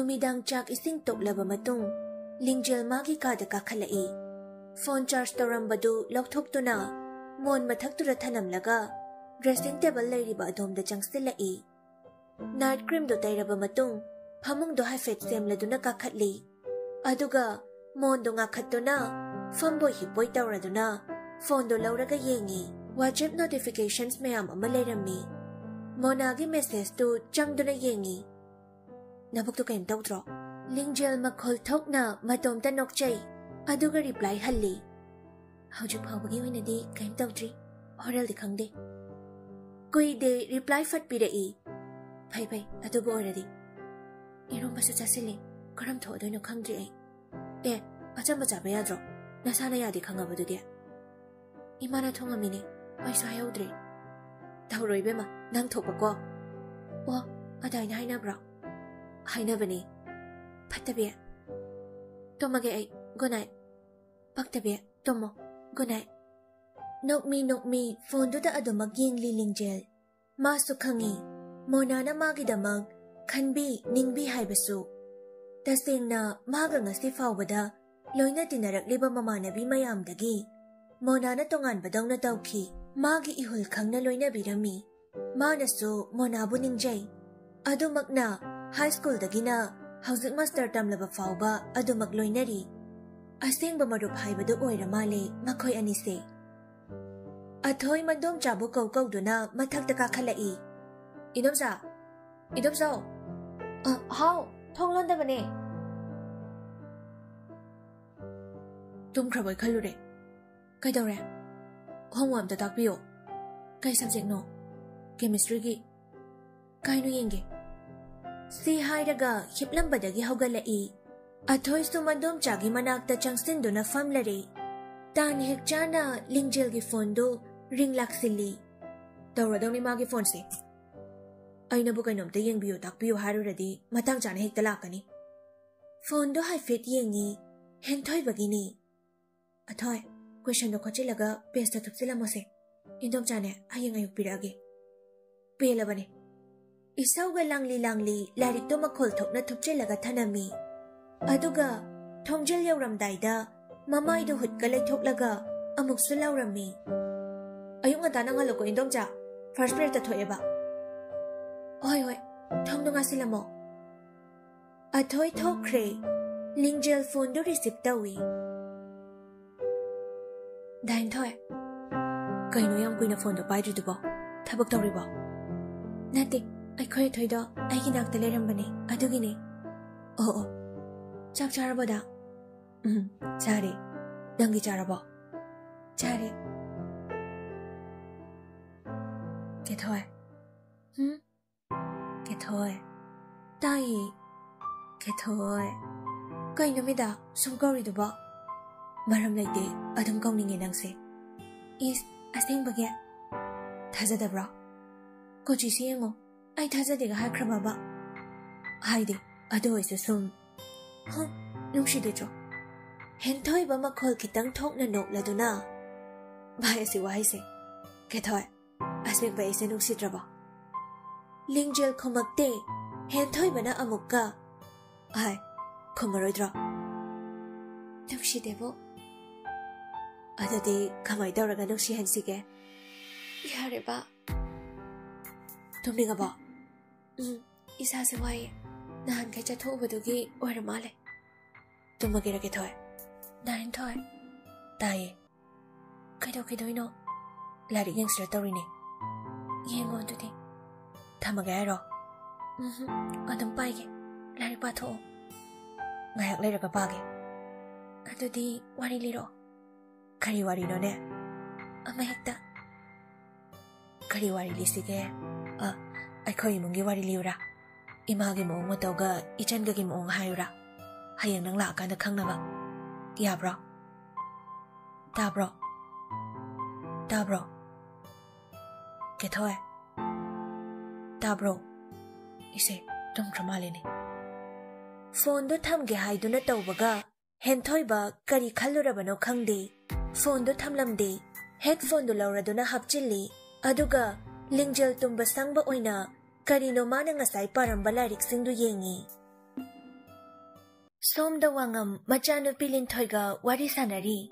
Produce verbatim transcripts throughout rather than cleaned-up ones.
ꯅꯨꯃꯤꯗꯥꯡ ꯆꯥꯛ ꯏꯁꯤꯡ ꯇꯣꯛꯂꯕ ꯃꯇꯨꯡ, ꯂꯤꯡꯖꯦꯜ ꯃꯥꯒꯤ ꯀꯥꯗ ꯀꯥꯈꯠꯂꯛꯏ꯫ ꯐꯣꯟ ꯆꯥꯔꯖ ꯇꯧꯔꯝꯕꯗꯨ ꯂꯧꯊꯣꯛꯇꯨꯅ ꯃꯣꯟ ꯃꯊꯛꯇꯨꯗ ꯊꯅꯝꯂꯒ ꯗ꯭ꯔꯦꯁꯤꯡ ꯇꯦꯕꯜ ꯂꯩꯔꯤꯕ ꯑꯗꯣꯝꯗ ꯆꯪꯁꯤꯜꯂꯛꯏ꯫ ꯅꯥꯏꯠ ꯀ꯭ꯔꯤꯝꯗꯨ ꯇꯩꯔꯕ ꯃꯇꯨꯡ ꯐꯃꯨꯡꯗꯣ ꯍꯥꯏꯐꯦꯠ ꯁꯦꯝꯂꯗꯨꯅ ꯀꯥꯈꯠꯂꯤ꯫ ꯑꯗꯨꯒ ꯃꯣꯟꯗꯣ ꯉꯥꯈꯠꯇꯨꯅ ꯐꯝꯕꯣꯏ ꯍꯤꯞꯄꯣꯏ ꯇꯧꯔꯗꯨꯅ ꯐꯣꯟꯗꯣ ꯂꯧꯔꯒ ꯌꯦꯡꯉꯤ꯫ WhatsApp ꯅꯣꯇꯤꯐꯤꯀꯦꯁꯟꯁ ꯃꯌꯥꯝ ꯑꯃ ꯂꯩꯔꯝꯃꯤ꯫ ꯃꯣꯅꯥꯒꯤ ꯃꯦꯁꯦꯖꯇꯨ ꯆꯪꯗꯨꯅ ꯌꯦꯡꯉꯤ꯫ "ꯅꯕꯨꯛꯇꯨ ꯀꯩꯝ ꯇꯧꯗ꯭ꯔꯣ?" ꯂꯤꯡꯖꯦꯜ ꯃꯈꯣꯜ ꯊꯣꯛꯅ ꯃꯇꯣꯝꯇ ꯅꯣꯛꯆꯩ, ꯑꯗꯨꯒ ꯔꯤꯄ꯭ꯂꯥꯏ ꯍꯜꯂꯤ꯫ "ꯍꯧꯖꯤꯛ ꯐꯥꯎꯕꯒꯤ ꯑꯣꯏꯅꯗꯤ ꯀꯩꯝ ꯇꯧꯗ꯭ꯔꯤ, ꯍꯣꯔꯦꯜꯗꯤ ꯈꯪꯗꯦ꯫" ꯀꯨꯏꯗꯦ, ꯔꯤꯄ꯭ꯂꯥꯏ ꯐꯠ ꯄꯤꯔꯛꯏ꯫ "ꯐꯩ ꯐꯩ, ꯑꯗꯨꯕꯨ ꯑꯣꯏꯔꯗꯤ꯫ ꯏꯔꯣꯝꯕꯁꯨ ꯆꯥꯁꯤꯜꯂꯦ, ꯀꯔꯝ ꯊꯣꯛꯑꯗꯣꯏꯅꯣ ꯈꯪꯗ꯭ꯔꯤ ꯑꯩ꯫" "ꯑꯦ, ꯑꯆꯝꯕ ꯆꯥꯕ ꯌꯥꯗ꯭ꯔꯣ? ꯅꯁꯥꯅ ꯌꯥꯗꯦ ꯈꯪꯉꯕꯗꯨꯗꯤ꯫" "ꯏꯃꯥꯅ ꯊꯣꯡꯉꯝꯃꯤꯅꯦ, ꯑꯩꯁꯨ ꯍꯥꯏꯍꯧꯗ꯭ꯔꯦ꯫" "ꯇꯧꯔꯣꯏ ꯏꯕꯦꯝꯃ, ꯅꯪ ꯊꯣꯛꯄꯀꯣ꯫" "ꯑꯣ, ꯑꯗꯥꯏꯅ ꯍꯥꯏꯅꯕ꯭ꯔꯣ?" "ꯍꯥꯏꯅꯕꯅꯦ꯫" "ꯐꯠꯇꯕꯤ, ꯇꯨꯝꯃꯒꯦ ꯑꯩ꯫ Good night." "ꯄꯛꯇꯕꯤ, ꯇꯨꯝꯃꯣ꯫ Good night." ꯅꯣꯛꯃꯤ ꯅꯣꯛꯃꯤ ꯐꯣꯟꯗꯨꯗ ꯑꯗꯨꯃꯛ ꯌꯦꯡꯂꯤ ꯂꯤꯡꯖꯦꯜ꯫ ꯃꯥꯁꯨ ꯈꯪꯏ, ꯃꯣꯅꯥꯅ ꯃꯥꯒꯤꯗꯃꯛ ꯈꯟꯕꯤ ꯅꯤꯡꯕꯤ ꯍꯥꯏꯕꯁꯨ꯫ ꯇꯁꯦꯡꯅ ꯃꯥꯒ ꯉꯁꯤ ꯐꯥꯎꯕꯗ ꯂꯣꯏꯅ ꯇꯤꯟꯅꯔꯛꯂꯤꯕ ꯃꯃꯥꯟꯅꯕꯤ ꯃꯌꯥꯝꯗꯒꯤ ꯃꯣꯅꯥꯅ ꯇꯣꯉꯥꯟꯕꯗꯧꯅ ꯇꯧꯈꯤ꯫ ꯃꯥꯒꯤ ꯏꯍꯨꯜ ꯈꯪꯅ ꯂꯣꯏꯅꯕꯤꯔꯝꯃꯤ꯫ ꯃꯥꯅꯁꯨ ꯃꯣꯅꯥꯕꯨ ꯅꯤꯡꯖꯩ꯫ ꯑꯗꯨꯃꯛꯅ ꯍꯥꯏ ꯁ꯭ꯀꯨꯜꯗꯒꯤꯅ ꯍꯧꯖꯤꯛ ꯃꯥꯁꯇꯔ ꯇꯝꯂꯕ ꯐꯥꯎꯕ ꯑꯗꯨꯃꯛ ꯂꯣꯏꯅꯔꯤ꯫ ꯑꯁꯦꯡꯕ ꯃꯔꯨꯞ ꯍꯥꯏꯕꯗꯨ ꯑꯣꯏꯔ ꯃꯥꯜꯂꯦ ꯃꯈꯣꯏ ꯑꯅꯤꯁꯦ꯫ ꯑꯊꯣꯏ ꯃꯟꯗꯣꯝꯆꯥꯕꯨ ꯀꯧ ꯀꯧꯗꯨꯅ ꯃꯊꯛꯇ ꯀꯥꯈꯠꯂꯛꯏ꯫ "ꯏꯗꯣꯝꯆꯥ, ꯏꯗꯣꯝꯆꯥ!" "ꯑ, ꯍꯥꯎ, ꯊꯣꯡ ꯂꯣꯟꯗꯕꯅꯦ꯫" "ꯇꯨꯝꯈ꯭ꯔꯕꯣꯏ ꯈꯜꯂꯨꯔꯦ꯫ ꯀꯩꯗꯧꯔꯦ? ꯍꯣꯝꯋꯥꯔꯛ ꯑꯝꯇ ꯇꯥꯛꯄꯤꯌꯣ꯫" "ꯀꯩ ꯁꯕꯖꯦꯛꯅꯣ?" "ꯀꯦꯃꯤꯁꯇ꯭ꯔꯤꯒꯤ꯫" "ꯀꯥꯏꯅꯣ ꯌꯦꯡꯒꯦ꯫" ꯁꯤ ꯍꯥꯏꯔꯒ ꯍꯤꯞꯂꯝꯕꯗꯒꯤ ꯍꯧꯒꯠꯂꯛꯏ꯫ ꯑꯊꯣꯏꯁꯨ ꯃꯟꯗꯣꯝꯆꯥꯒꯤ ꯃꯅꯥꯛꯇ ꯆꯪꯁꯤꯟꯗꯨꯅ ꯐꯝꯂꯔꯦ꯫ ꯇꯥꯟ ꯍꯦꯛ ꯆꯥꯅ ꯂꯤꯡꯖꯦꯜꯒꯤ ꯐꯣꯟꯗꯨ ꯔꯤꯡ ꯂꯥꯛꯁꯤꯜꯂꯤ꯫ "ꯇꯧꯔꯗꯧꯅꯤ ꯃꯥꯒꯤ ꯐꯣꯟꯁꯦ꯫ ꯑꯩꯅꯕꯨ ꯀꯩꯅꯣꯝꯇ ꯌꯦꯡꯕꯤꯌꯨ ꯇꯥꯛꯄꯤꯌꯨ ꯍꯥꯏꯔꯨꯔꯗꯤ ꯃꯇꯥꯡ ꯆꯥꯅ ꯍꯦꯛꯇ ꯂꯥꯛꯀꯅꯤ꯫" ꯐꯣꯟꯗꯨ ꯍꯥꯏꯐꯦꯠ ꯌꯦꯡꯉꯤ꯫ ꯍꯦꯟꯊꯣꯏꯕꯒꯤꯅꯤ꯫ "ꯑꯊꯣꯏ, ꯀꯣꯏꯁꯟꯗꯣ ꯈꯣꯠꯆꯤꯜꯂꯒ ꯄꯦꯖꯇ ꯊꯨꯞꯆꯤꯜꯂꯝꯃꯣꯁꯦ꯫ ꯏꯟꯗꯣꯝꯆꯥꯅꯦ ꯍꯌꯦꯡ ꯑꯌꯨꯛ ꯄꯤꯔꯛꯑꯒꯦ꯫" "ꯄꯦꯜꯂꯕꯅꯦ꯫" ꯏꯁꯧꯒ ꯂꯥꯡꯂꯤ ꯂꯥꯡꯂꯤ ꯂꯥꯏꯔꯤꯛꯇꯣ ꯃꯈꯣꯜ ꯊꯣꯛꯅ ꯊꯨꯞꯆꯤꯜꯂꯒ ꯊꯅꯝꯃꯤ꯫ ꯑꯗꯨꯒ ꯊꯣꯡꯖꯤꯜ ꯌꯧꯔꯝꯗꯥꯏꯗ ꯃꯃꯥꯏꯗꯣ ꯍꯨꯠꯀ ꯂꯩꯊꯣꯛꯂꯒ ꯑꯃꯨꯛꯁꯨ ꯂꯥꯎꯔꯝꯃꯤ꯫ "ꯑꯌꯨꯛ ꯉꯟꯇꯥ ꯅꯪ ꯍꯜꯂꯛꯀꯣ ꯏꯟꯗꯣꯝꯆꯥ, ꯐꯥꯔꯁ ꯄꯤꯔꯤꯌꯠꯇ ꯊꯣꯛꯑꯦꯕ꯫ ꯍꯣꯏ ꯍꯣꯏ, ꯊꯣꯡꯗꯣ ꯉꯥꯁꯤꯜꯂꯝꯃꯣ"꯫ ꯑꯊꯣꯏ ꯊꯣꯛꯈ꯭ꯔꯦ꯫ ꯂꯤꯡꯖꯦꯜ ꯐꯣꯟꯗꯨ ꯔꯤꯁꯤꯞ ꯇꯧꯏ꯫ "ꯗꯥ ꯍꯦꯟꯊꯣꯏ, ꯀꯩꯅꯣ ꯌꯥꯝ ꯀꯨꯏꯅ ꯐꯣꯟꯗꯣ ꯄꯥꯏꯗ꯭ꯔꯤꯗꯨꯕꯣ? ꯊꯕꯛ ꯇꯧꯔꯤꯕꯣ?" "ꯅꯠꯇꯦ, ꯑꯩꯈꯣꯏ ꯑꯊꯣꯏꯗꯣ ꯑꯩꯒꯤ ꯅꯥꯛꯇ ꯂꯩꯔꯝꯕꯅꯦ, ꯑꯗꯨꯒꯤꯅꯦ"꯫ "ꯑꯣ ꯑꯣ, ꯆꯥꯛ ꯆꯥꯔꯕꯣ ꯗꯥ?" "ꯎꯝ, ꯆꯥꯔꯦ꯫ ꯅꯪꯗꯤ ꯆꯥꯔꯕꯣ?" "ꯆꯥꯔꯦ"꯫ "ꯀꯦꯊꯣꯏ"꯫ "ꯍꯨꯝ?" "ꯀꯦꯊꯣꯏ"꯫ "ꯇꯥꯏꯌꯦ"꯫ "ꯀꯦꯊꯣꯏ"꯫ "ꯀꯩꯅꯣ ꯃꯤꯗꯥ ꯁꯨꯝ ꯀꯧꯔꯤꯗꯨꯕꯣ?" "ꯃꯔꯝ ꯂꯩꯇꯦ, ꯑꯗꯨꯝ ꯀꯧꯅꯤꯡꯉꯦ ꯅꯪꯁꯦ"꯫ "ꯏꯁ, ꯑꯁꯦꯡꯕꯒꯤ? ꯊꯥꯖꯗꯕ꯭ꯔꯣ? ꯀꯣꯆꯤꯁꯦ ꯌꯦꯡꯉꯣ, ꯑꯩ ꯊꯥꯖꯗꯦꯒ ꯍꯥꯏꯈ꯭ꯔꯕꯕ?" "ꯍꯥꯏꯗꯦ, ꯑꯗꯨ ꯑꯣꯏꯁꯨ ꯁꯨꯝ"꯫ "ꯍꯨꯝ, ꯅꯨꯡꯁꯤꯗꯦ ꯆꯣ"꯫ ꯍꯦꯟꯊꯣꯏꯕ ꯃꯈꯣꯜ ꯈꯤꯇꯪ ꯊꯣꯛꯅ ꯅꯣꯛꯂꯗꯨꯅ, "ꯚꯥꯏ, ꯑꯁꯤ ꯋꯥꯍꯩꯁꯦ, ꯀꯦꯊꯣꯏ, ꯑꯁꯦꯡꯕ ꯑꯩꯁꯦ ꯅꯨꯡꯁꯤꯗ꯭ꯔꯕꯣ?" ꯂꯤꯡꯖꯦꯜ ꯈꯨꯝꯃꯛꯇꯦ꯫ ꯍꯦꯟꯊꯣꯏꯕꯅ ꯑꯃꯨꯛꯀ, "ꯍꯥꯏ, ꯈꯨꯝꯃꯔꯣꯏꯗ꯭ꯔꯣ?" "ꯅꯨꯡꯁꯤꯗꯦꯕꯣ"꯫ "ꯑꯗꯨꯗꯤ ꯀꯃꯥꯏ ꯇꯧꯔꯒ ꯅꯨꯡꯁꯤꯍꯟꯁꯤꯒꯦ?" "ꯌꯥꯔꯦꯕ"꯫ "ꯇꯨꯝꯅꯤꯡꯉꯕꯣ?" "ꯎꯝ, ꯏꯁꯥꯁꯦ ꯋꯥꯏꯌꯦ꯫ ꯅꯍꯥꯟꯈꯩ ꯆꯠꯊꯣꯛꯎꯕꯗꯨꯒꯤ ꯑꯣꯏꯔ ꯃꯥꯜꯂꯦ"꯫ "ꯇꯨꯝꯃꯒꯦꯔ ꯀꯦꯊꯣꯏ?" "ꯗꯥ ꯍꯦꯟꯊꯣꯏ"꯫ "ꯇꯥꯏꯌꯦ"꯫ "ꯀꯩꯗꯧꯈꯤꯗꯣꯏꯅꯣ?" "ꯂꯥꯏꯔꯤꯛ ꯌꯦꯡꯁꯤꯔ ꯇꯧꯔꯤꯅꯦ"꯫ "ꯌꯦꯡꯉꯣ ꯑꯗꯨꯗꯤ"꯫ "ꯊꯝꯃꯒꯦ ꯍꯥꯏꯔꯣ?" "ꯎꯝꯍꯨꯝ, ꯑꯗꯨꯝ ꯄꯥꯏꯒꯦ꯫ ꯂꯥꯏꯔꯤꯛ ꯄꯥꯊꯣꯛꯑꯣ"꯫ "ꯉꯥꯏꯍꯥꯛ ꯂꯩꯔꯒ ꯄꯥꯒꯦ"꯫ "ꯑꯗꯨꯗꯤ ꯋꯥꯔꯤ ꯂꯤꯔꯛꯑꯣ"꯫ "ꯀꯔꯤ ꯋꯥꯔꯤꯅꯣꯅꯦ?" "ꯑꯃ ꯍꯦꯛꯇ"꯫ "ꯀꯔꯤ ꯋꯥꯔꯤ ꯂꯤꯁꯤꯒꯦ? ꯑ, ꯑꯩꯈꯣꯏ ꯏꯃꯨꯡꯒꯤ ꯋꯥꯔꯤ ꯂꯤꯌꯨꯔꯥ? ꯏꯃꯥꯒꯤ ꯃꯑꯣꯡ ꯃꯇꯧꯒ ꯏꯆꯟꯒꯒꯤ ꯃꯑꯣꯡ ꯍꯥꯏꯌꯨꯔꯥ? ꯍꯌꯦꯡ ꯅꯪ ꯂꯥꯛꯑꯀꯥꯟꯗ ꯈꯪꯅꯕ꯫ ꯌꯥꯕ꯭ꯔꯣ? ꯇꯥꯕ꯭ꯔꯣ? ꯇꯥꯕ꯭ꯔꯣ? ꯀꯦꯊꯣꯏ? ꯇꯥꯕ꯭ꯔꯣ? ꯏꯁꯦ, ꯇꯨꯝꯈ꯭ꯔ ꯃꯥꯜꯂꯦꯅꯦ"꯫ ꯐꯣꯟꯗꯣ ꯊꯝꯒꯦ ꯍꯥꯏꯗꯨꯅ ꯇꯧꯕꯒ, ꯍꯦꯟꯊꯣꯏꯕ ꯀꯔꯤ ꯈꯜꯂꯨꯔꯕꯅꯣ ꯈꯪꯗꯦ, ꯐꯣꯟꯗꯨ ꯊꯝꯂꯝꯗꯦ꯫ ꯍꯦꯗꯐꯣꯟꯗꯨ ꯂꯧꯔꯗꯨꯅ ꯍꯥꯞꯆꯤꯜꯂꯤ꯫ ꯑꯗꯨꯒ ꯂꯤꯡꯖꯦꯜ ꯇꯨꯝꯕ ꯁꯪꯕ ꯑꯣꯏꯅ ꯀꯔꯤꯅꯣ ꯃꯥꯅ ꯉꯁꯥꯏ ꯄꯥꯔꯝꯕ ꯂꯥꯏꯔꯤꯛꯁꯤꯡꯗꯨ ꯌꯦꯡꯉꯤ꯫ ꯁꯣꯝꯗ ꯋꯥꯉꯝ ꯃꯆꯥꯅꯨꯄꯤ ꯂꯤꯟꯊꯣꯏꯒ ꯋꯥꯔꯤ ꯁꯥꯟꯅꯔꯤ꯫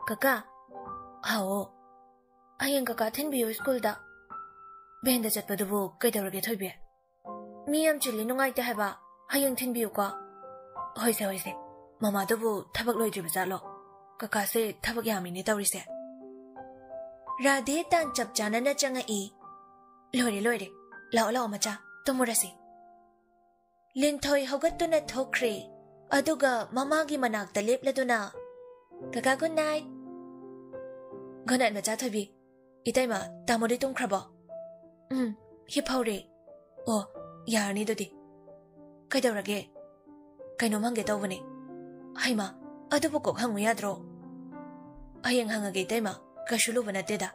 "ꯀꯀꯥ"꯫ "ꯍꯥꯎ"꯫ "ꯍꯌꯦꯡ ꯀꯀꯥ ꯊꯤꯟꯕꯤꯌꯨ ꯁ꯭ꯀꯨꯜꯗ"꯫ "ꯚꯦꯟꯗ ꯆꯠꯄꯗꯨꯕꯨ ꯀꯩꯗꯧꯔꯒꯦ ꯊꯣꯏꯕꯤ?" "ꯃꯤ ꯌꯥꯝ ꯆꯤꯜꯂꯤ, ꯅꯨꯡꯉꯥꯏꯇꯦ ꯍꯥꯏꯕ꯫ ꯍꯌꯦꯡ ꯊꯤꯟꯕꯤꯌꯨꯀꯣ"꯫ "ꯍꯣꯏꯁꯦ, ꯍꯣꯏꯁꯦ꯫ ꯃꯃꯥꯗꯨꯕꯨ ꯊꯕꯛ ꯂꯣꯏꯗ꯭ꯔꯤꯕ ꯖꯥꯠꯂꯣ? ꯀꯀꯥꯁꯦ ꯊꯕꯛ ꯌꯥꯝꯃꯤꯅꯦ ꯇꯧꯔꯤꯁꯦ"꯫ ꯔꯥꯙꯦ ꯇꯥꯟ ꯆꯞ ꯆꯥꯅꯅ ꯆꯪꯉꯛꯏ꯫ "ꯂꯣꯏꯔꯦ, ꯂꯣꯏꯔꯦ꯫ ꯂꯥꯛꯑꯣ, ꯂꯥꯛꯑꯣ ꯃꯆꯥ, ꯇꯨꯝꯃꯨꯔꯁꯤ"꯫ ꯂꯤꯟꯊꯣꯏ ꯍꯧꯒꯠꯇꯨꯅ ꯊꯣꯛꯈ꯭ꯔꯦ꯫ ꯑꯗꯨꯒ ꯃꯃꯥꯒꯤ ꯃꯅꯥꯛꯇ ꯂꯦꯞꯂꯗꯨꯅ, "ꯀꯀꯥ, good night"꯫ "Good night ꯃꯆꯥ ꯊꯣꯏꯕꯤ꯫ ꯏꯇꯩꯃ, ꯇꯥꯃꯣꯗꯤ ꯇꯨꯝꯈ꯭ꯔꯕꯣ?" "ꯎꯝ, ꯍꯤꯞꯍꯧꯔꯦ"꯫ "ꯑꯣ, ꯌꯥꯔꯅꯤ ꯑꯗꯨꯗꯤ"꯫ "ꯀꯩꯗꯧꯔꯒꯦ?" "ꯀꯩꯅꯣꯝ ꯍꯪꯒꯦ ꯇꯧꯕꯅꯦ"꯫ "ꯍꯩꯃꯥ, ꯑꯗꯨꯕꯨ ꯀꯣꯛ ꯍꯪꯉꯨ ꯌꯥꯗ꯭ꯔꯣ?" "ꯍꯌꯦꯡ ꯍꯪꯉꯒꯦ ꯏꯇꯩꯃ, ꯀꯩꯁꯨ ꯂꯨꯕ ꯅꯠꯇꯦꯗ"꯫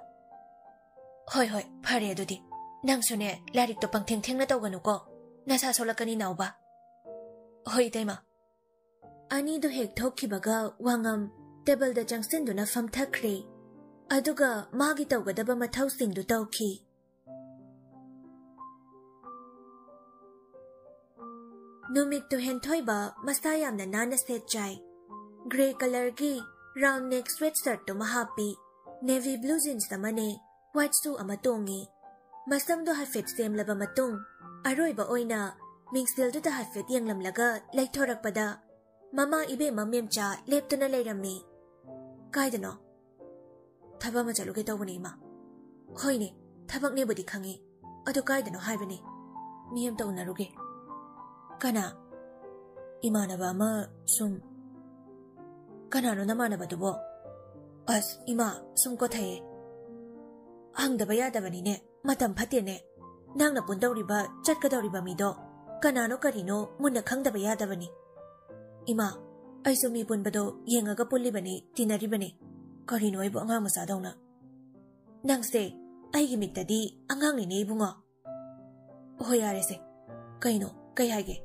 "ꯍꯣꯏ, ꯍꯣꯏ, ꯐꯔꯦ ꯑꯗꯨꯗꯤ꯫ ꯅꯪꯁꯨꯅꯦ, ꯂꯥꯏꯔꯤꯛꯇꯣ ꯄꯪꯊꯦꯡ ꯊꯦꯡꯅ ꯇꯧꯒꯅꯨꯀꯣ꯫ ꯅꯁꯥ ꯁꯣꯛꯂꯛꯀꯅꯤ ꯅꯥꯎꯕ"꯫ "ꯍꯣꯏ ꯏꯇꯩꯃ"꯫ ꯑꯅꯤꯗꯨ ꯍꯦꯛ ꯊꯣꯛꯈꯤꯕꯒ ꯋꯥꯉꯝ ꯇꯦꯕꯜꯗ ꯆꯪꯁꯤꯟꯗꯨꯅ ꯐꯝꯊꯈ꯭ꯔꯦ꯫ ꯑꯗꯨꯒ ꯃꯥꯒꯤ ꯇꯧꯒꯗꯕ ꯃꯊꯧꯁꯤꯡꯗꯨ ꯇꯧꯈꯤ꯫ ꯅꯨꯃꯤꯠꯇꯨ ꯍꯦꯟꯊꯣꯏꯕ ꯃꯁꯥ ꯌꯥꯝꯅ ꯅꯥꯟꯅ ꯁꯦꯠ ꯆꯥꯏ꯫ ꯒ꯭ꯔꯦ ꯀꯂꯔꯒꯤ ꯔꯥꯎꯟ ꯅꯦꯛ ꯁ꯭ꯋꯦꯠ ꯁꯔꯠꯇꯨꯃ ꯍꯥꯞꯄꯤ꯫ ꯅꯦꯚꯤ ꯕ꯭ꯂꯨ ꯖꯤꯟꯁ ꯑꯃꯅꯦ, ꯋꯥꯏꯠ ꯁꯨ ꯑꯃ ꯇꯣꯡꯉꯤ꯫ ꯃꯁꯝꯗꯣ ꯍꯥꯏꯐꯦꯠ ꯁꯦꯝꯂꯕ ꯃꯇꯨꯡ, ꯑꯔꯣꯏꯕ ꯑꯣꯏꯅ ꯃꯤꯡꯁꯦꯜꯗꯨꯗ ꯍꯥꯏꯐꯦꯠ ꯌꯦꯡꯂꯝꯂꯒ ꯂꯩꯊꯣꯔꯛꯄꯗ, ꯃꯃꯥ ꯏꯕꯦꯝꯃ ꯃꯦꯝꯆꯥ ꯂꯦꯞꯇꯨꯅ ꯂꯩꯔꯝꯃꯤ꯫ "ꯀꯥꯏꯗꯅꯣ?" "ꯊꯕꯛ ꯑꯃ ꯆꯠꯂꯨꯒꯦ ꯇꯧꯕꯅꯦ, ꯏꯃꯥ"꯫ "ꯍꯣꯏꯅꯦ, ꯊꯕꯛꯅꯦꯕꯨꯗꯤ ꯈꯪꯉꯤ꯫ ꯑꯗꯨ ꯀꯥꯏꯗꯅꯣ ꯍꯥꯏꯕꯅꯦ? ꯃꯤ ꯑꯃꯇ ꯎꯅꯔꯨꯒꯦ"꯫ "ꯀꯅꯥ?" "ꯏꯃꯥꯟꯅꯕ ꯑꯃ ꯁꯨꯝ"꯫ "ꯀꯅꯥꯅꯣ ꯅꯃꯥꯟꯅꯕꯗꯨꯕꯣ?" "ꯑꯁ, ꯏꯃꯥ, ꯁꯨꯝ ꯀꯣꯊꯩꯌꯦ"꯫ "ꯍꯪꯗꯕ ꯌꯥꯗꯕꯅꯤꯅꯦ꯫ ꯃꯇꯝ ꯐꯠꯇꯦꯅꯦ꯫ ꯅꯪꯅ ꯄꯨꯟꯗꯧꯔꯤꯕ, ꯆꯠꯀꯗꯧꯔꯤꯕ ꯃꯤꯗꯣ ꯀꯅꯥꯅꯣ ꯀꯔꯤꯅꯣ ꯃꯨꯟꯅ ꯈꯪꯗꯕ ꯌꯥꯗꯕꯅꯤ꯫ ꯏꯃꯥ, ꯑꯩꯁꯨ ꯃꯤ ꯄꯨꯟꯕꯗꯣ ꯌꯦꯡꯉꯒ ꯄꯨꯜꯂꯤꯕꯅꯤ, ꯇꯤꯟꯅꯔꯤꯕꯅꯤ꯫ ꯀꯔꯤꯅꯣ ꯑꯩꯕꯨ ꯑꯉꯥꯡ ꯃꯆꯥꯗꯧꯅ?" "ꯅꯪꯁꯦ ꯑꯩꯒꯤ ꯃꯤꯠꯇꯗꯤ ꯑꯉꯥꯡꯅꯤꯅꯦ ꯏꯕꯨꯡꯉꯣ"꯫ "ꯍꯣꯏ, ꯌꯥꯔꯦꯁꯦ꯫ ꯀꯩꯅꯣ, ꯀꯩ ꯍꯥꯏꯒꯦ?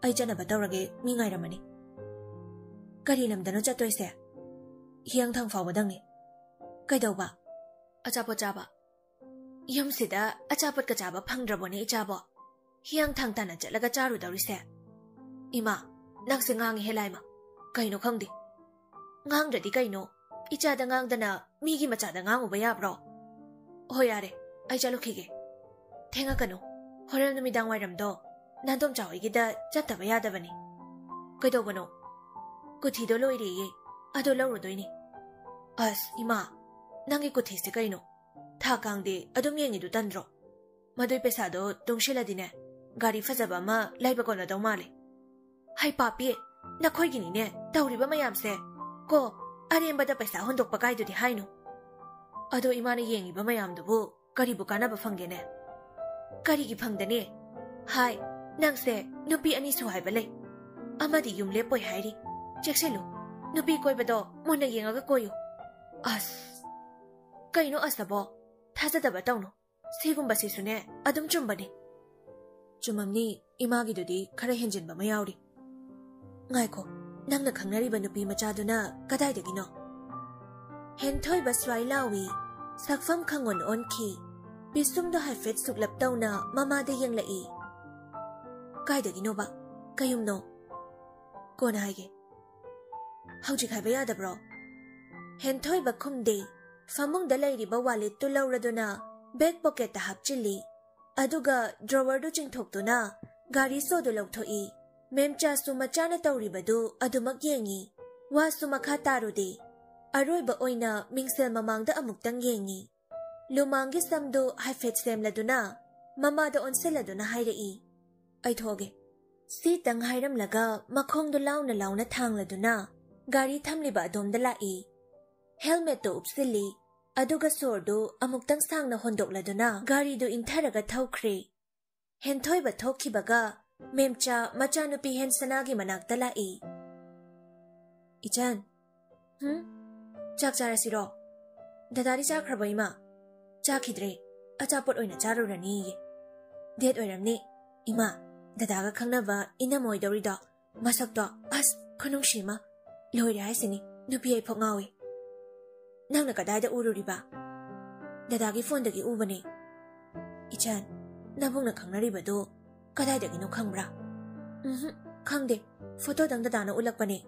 ꯑꯩ ꯆꯠꯅꯕ ꯇꯧꯔꯒꯦ, ꯃꯤ ꯉꯥꯏꯔꯝꯃꯅꯤ"꯫ "ꯀꯔꯤ ꯂꯝꯗꯅꯣ ꯆꯠꯇꯣꯏꯁꯦ?" "ꯍꯤꯌꯥꯡꯊꯥꯡ ꯐꯥꯎꯕꯗꯪꯅꯤ"꯫ "ꯀꯩꯗꯧꯕ?" "ꯑꯆꯥꯄꯣꯠ ꯆꯥꯕ"꯫ ꯌꯨꯝꯁꯤꯗ ꯑꯆꯥꯄꯣꯠꯀ ꯆꯥꯕ ꯐꯪꯗ꯭ꯔꯕꯣꯅꯦ ꯏꯆꯥꯕꯣ? ꯍꯤꯌꯥꯡꯊꯥꯡ ꯇꯥꯟꯅ ꯆꯠꯂꯒ ꯆꯥꯔꯨꯗꯧꯔꯤꯁꯦ꯫ ꯏꯃꯥ, ꯅꯪꯁꯦ ꯉꯥꯡꯉꯤꯍꯦ ꯂꯥꯏꯃ꯫ ꯀꯩꯅꯣ ꯈꯪꯗꯦ꯫ ꯉꯥꯡꯗ꯭ꯔꯗꯤ ꯀꯩꯅꯣ? ꯏꯆꯥꯗ ꯉꯥꯡꯗꯅ ꯃꯤꯒꯤ ꯃꯆꯥꯗ ꯉꯥꯡꯉꯨꯕ ꯌꯥꯕ꯭ꯔꯣ? ꯍꯣꯏ ꯌꯥꯔꯦ, ꯑꯩ ꯆꯠꯂꯨꯈꯤꯒꯦ꯫ ꯊꯦꯡꯉꯛꯀꯅꯨ꯫ ꯍꯣꯔꯦꯟ ꯅꯨꯃꯤꯗꯥꯡ ꯋꯥꯏꯔꯝꯗꯣ ꯅꯥꯟꯗꯣꯝꯆꯥ ꯍꯣꯏꯒꯤꯗ ꯆꯠꯇꯕ ꯌꯥꯗꯕꯅꯤ꯫ ꯀꯩꯗꯧꯕꯅꯣ? ꯀꯨꯊꯤꯗꯣ ꯂꯣꯏꯔꯦꯌꯦ꯫ ꯑꯗꯣ ꯂꯧꯔꯨꯗꯣꯏꯅꯤ꯫ ꯑꯁ ꯏꯃꯥ, ꯅꯪꯒꯤ ꯀꯨꯊꯤꯁꯦ ꯀꯩꯅꯣ? ꯊꯥ ꯀꯥꯡꯗꯤ ꯑꯗꯨꯝ ꯌꯦꯡꯉꯤꯗꯨ ꯇꯟꯗ꯭ꯔꯣ? ꯃꯗꯨꯏ ꯄꯩꯁꯥꯗꯣ ꯇꯨꯡꯁꯤꯜꯂꯗꯤꯅꯦ, ꯒꯥꯔꯤ ꯐꯖꯕ ꯑꯃ ꯂꯩꯕ ꯀꯣꯟꯅꯗꯧ ꯃꯥꯜꯂꯦ꯫ ꯍꯩ ꯄꯥꯄꯤ, ꯅꯈꯣꯏꯒꯤꯅꯤꯅꯦ ꯇꯧꯔꯤꯕ ꯃꯌꯥꯝꯁꯦ꯫ ꯀꯣ, ꯑꯔꯦꯝꯕꯗ ꯄꯩꯁꯥ ꯍꯨꯟꯗꯣꯛꯄ ꯀꯥꯏꯗꯨꯗꯤ ꯍꯥꯏꯅꯨ꯫ ꯑꯗꯣ ꯏꯃꯥꯅ ꯌꯦꯡꯉꯤꯕ ꯃꯌꯥꯝꯗꯨꯕꯨ ꯀꯔꯤꯕꯨ ꯀꯥꯟꯅꯕ ꯐꯪꯒꯦꯅꯦ? ꯀꯔꯤꯒꯤ ꯐꯪꯗꯅꯤ? ꯍꯥꯏ, ꯅꯪꯁꯦ ꯅꯨꯄꯤ ꯑꯅꯤ ꯁꯨ ꯍꯥꯏꯕ ꯂꯩ꯫ ꯑꯃꯗꯤ ꯌꯨꯝ ꯂꯦꯞꯄꯣꯏ ꯍꯥꯏꯔꯤ꯫ ꯆꯦꯛꯁꯤꯜꯂꯨ꯫ ꯅꯨꯄꯤ ꯀꯣꯏꯕꯗꯣ ꯃꯨꯟꯅ ꯌꯦꯡꯉꯒ ꯀꯣꯏꯌꯨ꯫ ꯑꯁ꯫ ꯀꯩꯅꯣ ꯑꯁꯕꯣ? ꯊꯥꯖꯗꯕ ꯇꯧꯅꯨ꯫ ꯁꯤꯒꯨꯝꯕꯁꯤꯁꯨꯅꯦ, ꯑꯗꯨꯝ ꯆꯨꯝꯕꯅꯤ꯫ ꯆꯨꯝꯃꯝꯅꯤ, ꯏꯃꯥꯒꯤꯗꯨꯗꯤ ꯈꯔ ꯍꯦꯟꯖꯤꯟꯕ ꯑꯃ ꯌꯥꯎꯔꯤ꯫ ꯉꯥꯏꯈꯣ, ꯅꯪꯅ ꯈꯪꯅꯔꯤꯕ ꯅꯨꯄꯤ ꯃꯆꯥꯗꯨꯅ ꯀꯗꯥꯏꯗꯒꯤꯅꯣ? ꯍꯦꯟꯊꯣꯏꯕ ꯁ꯭ꯋꯥꯏ ꯂꯥꯎꯏ, ꯁꯛꯐꯝ ꯈꯪꯑꯣꯟ ꯑꯣꯟꯈꯤ꯫ ꯄꯤꯁꯨꯝꯗꯣ ꯍꯥꯏꯐꯦꯠ ꯁꯨꯛꯂꯞ ꯇꯧꯅ ꯃꯃꯥꯗ ꯌꯦꯡꯂꯛꯏ꯫ ꯀꯥꯏꯗꯒꯤꯅꯣꯕ? ꯀꯌꯨꯝꯅꯣ? ꯀꯣꯟꯅ ꯍꯥꯏꯒꯦ꯫ ꯍꯧꯖꯤꯛ ꯍꯥꯏꯕ ꯌꯥꯗꯕ꯭ꯔꯣ? ꯍꯦꯟꯊꯣꯏꯕ ꯈꯨꯝꯗꯦ꯫ ꯐꯃꯨꯡꯗ ꯂꯩꯔꯤꯕ ꯋꯥꯂꯦꯠꯇꯨ ꯂꯧꯔꯗꯨꯅ ꯕꯦꯛ ꯄꯣꯀꯦꯠꯇ ꯍꯥꯞꯆꯤꯜꯂꯤ꯫ ꯑꯗꯨꯒ ꯗ꯭ꯔꯣꯋꯔꯗꯨ ꯆꯤꯡꯊꯣꯛꯇꯨꯅ ꯒꯥꯔꯤ ꯁꯣꯗꯨ ꯂꯧꯊꯣꯛꯏ꯫ ꯃꯦꯝꯆꯥꯁꯨ ꯃꯆꯥꯅ ꯇꯧꯔꯤꯕꯗꯨ ꯑꯗꯨꯃꯛ ꯌꯦꯡꯏ꯫ ꯋꯥꯁꯨ ꯃꯈꯥ ꯇꯥꯔꯨꯗꯦ꯫ ꯑꯔꯣꯏꯕ ꯑꯣꯏꯅ ꯃꯤꯡꯁꯦꯜ ꯃꯃꯥꯡꯗ ꯑꯃꯨꯛꯇꯪ ꯌꯦꯡꯏ꯫ ꯂꯨꯃꯥꯡꯒꯤ ꯁꯝꯗꯨ ꯍꯥꯏꯐꯦꯠ ꯁꯦꯝꯂꯗꯨꯅ ꯃꯃꯥꯗ ꯑꯣꯟꯁꯤꯜꯂꯗꯨꯅ ꯍꯥꯏꯔꯛꯏ, "ꯑꯩ ꯊꯣꯛꯑꯒꯦ꯫" ꯁꯤꯇꯪ ꯍꯥꯏꯔꯝꯂꯒ ꯃꯈꯣꯡꯗꯨ ꯂꯥꯎꯅ ꯂꯥꯎꯅ ꯊꯥꯡꯂꯗꯨꯅ ꯒꯥꯔꯤ ꯊꯝꯂꯤꯕ ꯑꯗꯣꯝꯗ ꯂꯥꯛꯏ꯫ ꯍꯦꯜꯃꯦꯠꯇꯨ ꯎꯞꯁꯤꯜꯂꯤ, ꯑꯗꯨꯒ ꯁꯣꯔꯗꯨ ꯑꯃꯨꯛꯇꯪ ꯁꯥꯡꯅ ꯍꯣꯟꯗꯣꯛꯂꯗꯨꯅ ꯒꯥꯔꯤꯗꯨ ꯏꯟꯊꯔꯒ ꯊꯧꯈ꯭ꯔꯦ꯫ ꯍꯦꯟꯊꯣꯏꯕ ꯊꯣꯛꯈꯤꯕꯒ ꯃꯦꯝꯆꯥ ꯃꯆꯥꯅꯨꯄꯤ ꯍꯦꯟꯁꯅꯥꯒꯤ ꯃꯅꯥꯛꯇ ꯂꯥꯛꯏ꯫ "ꯏꯆꯟ꯫" "ꯍꯨꯝ? ꯆꯥꯛ ꯆꯥꯔꯁꯤꯔꯣ?" "ꯗꯗꯥꯗꯤ ꯆꯥꯈ꯭ꯔꯕꯣ ꯏꯃꯥ?" "ꯆꯥꯈꯤꯗ꯭ꯔꯦ, ꯑꯆꯥꯄꯣꯠ ꯑꯣꯏꯅ ꯆꯥꯔꯨꯔꯅꯤꯌꯦ꯫" "ꯗꯦꯠ ꯑꯣꯏꯔꯝꯅꯤ꯫ ꯏꯃꯥ, ꯗꯗꯥꯒ ꯈꯪꯅꯕ ꯏꯅꯝ ꯑꯣꯏꯗꯧꯔꯤꯗꯣ, ꯃꯁꯛꯇꯣ ꯑꯁ ꯈꯨꯅꯨꯡꯁꯤ ꯑꯃ꯫ ꯂꯣꯏꯔꯦ ꯍꯥꯏꯁꯤꯅꯤ, ꯅꯨꯄꯤ ꯑꯩ ꯐꯥꯎ ꯉꯥꯎꯏ꯫" "ꯅꯪꯅ ꯀꯗꯥꯏꯗ ꯎꯔꯨꯔꯤꯕ?" "ꯗꯗꯥꯒꯤ ꯐꯣꯟꯗꯒꯤ ꯎꯕꯅꯦ꯫ "ꯏꯆꯟ, ꯅꯕꯨꯡꯅ ꯈꯪꯅꯔꯤꯕꯗꯨ ꯀꯗꯥꯏꯗꯒꯤꯅꯣ ꯈꯪꯕ꯭ꯔꯥ?" "ꯎꯝꯍꯨꯝ, ꯈꯪꯗꯦ꯫ ꯐꯣꯇꯣꯗꯪ ꯗꯗꯥꯅ ꯎꯠꯂꯛꯄꯅꯦ꯫"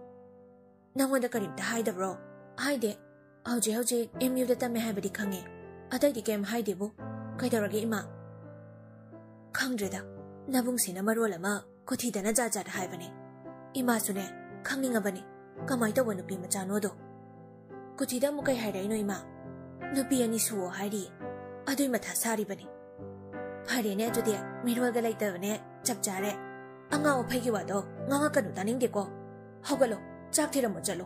"ꯅꯪꯉꯣꯟꯗ ꯀꯔꯤꯝꯇ ꯍꯥꯏꯗꯕ꯭ꯔꯣ?" "ꯍꯥꯏꯗꯦ꯫ ꯍꯧꯖꯤꯛ ꯍꯧꯖꯤꯛ ꯑꯦꯝ ꯌꯨꯗ ꯇꯝꯃꯦ ꯍꯥꯏꯕꯗꯤ ꯈꯪꯉꯦ꯫ ꯑꯇꯩꯗꯤ ꯀꯩꯝ ꯍꯥꯏꯗꯦꯕꯨ꯫ ꯀꯩꯗꯧꯔꯒꯦ ꯏꯃꯥ?" "ꯈꯪꯗ꯭ꯔꯦꯗ꯫ ꯅꯕꯨꯡꯁꯤꯅ ꯃꯔꯣꯜ ꯑꯃ ꯀꯣꯊꯤꯗꯅ ꯖꯥꯠ ꯖꯥꯠ ꯍꯥꯏꯕꯅꯦ꯫ ꯏꯃꯥꯁꯨꯅꯦ ꯈꯪꯅꯤꯡꯉꯕꯅꯤ꯫ ꯀꯃꯥꯏ ꯇꯧꯕ ꯅꯨꯄꯤ ꯃꯆꯥꯅꯣꯗꯣ?" "ꯀꯣꯊꯤꯗ ꯑꯃꯨꯛ ꯀꯩ ꯍꯥꯏꯔꯛꯏꯅꯣ ꯏꯃꯥ?" "ꯅꯨꯄꯤ ꯑꯅꯤ ꯁꯨꯋꯣ ꯍꯥꯏꯔꯤ꯫ ꯑꯗꯨꯏ ꯃꯊꯥ ꯁꯥꯔꯤꯕꯅꯤ꯫" "ꯐꯔꯦꯅꯦ ꯑꯗꯨꯗꯤ, ꯃꯤꯔꯣꯜꯒ ꯂꯩꯇꯕꯅꯦ꯫ ꯆꯞ ꯆꯥꯔꯦ꯫ ꯑꯉꯥꯎ ꯑꯐꯩꯒꯤ ꯋꯥꯗꯣ ꯉꯥꯡꯉꯛꯀꯅꯨ, ꯇꯥꯅꯤꯡꯗꯦꯀꯣ꯫ ꯍꯧꯒꯠꯂꯣ, ꯆꯥꯛ ꯊꯤꯔꯝꯃꯣ ꯆꯠꯂꯣ꯫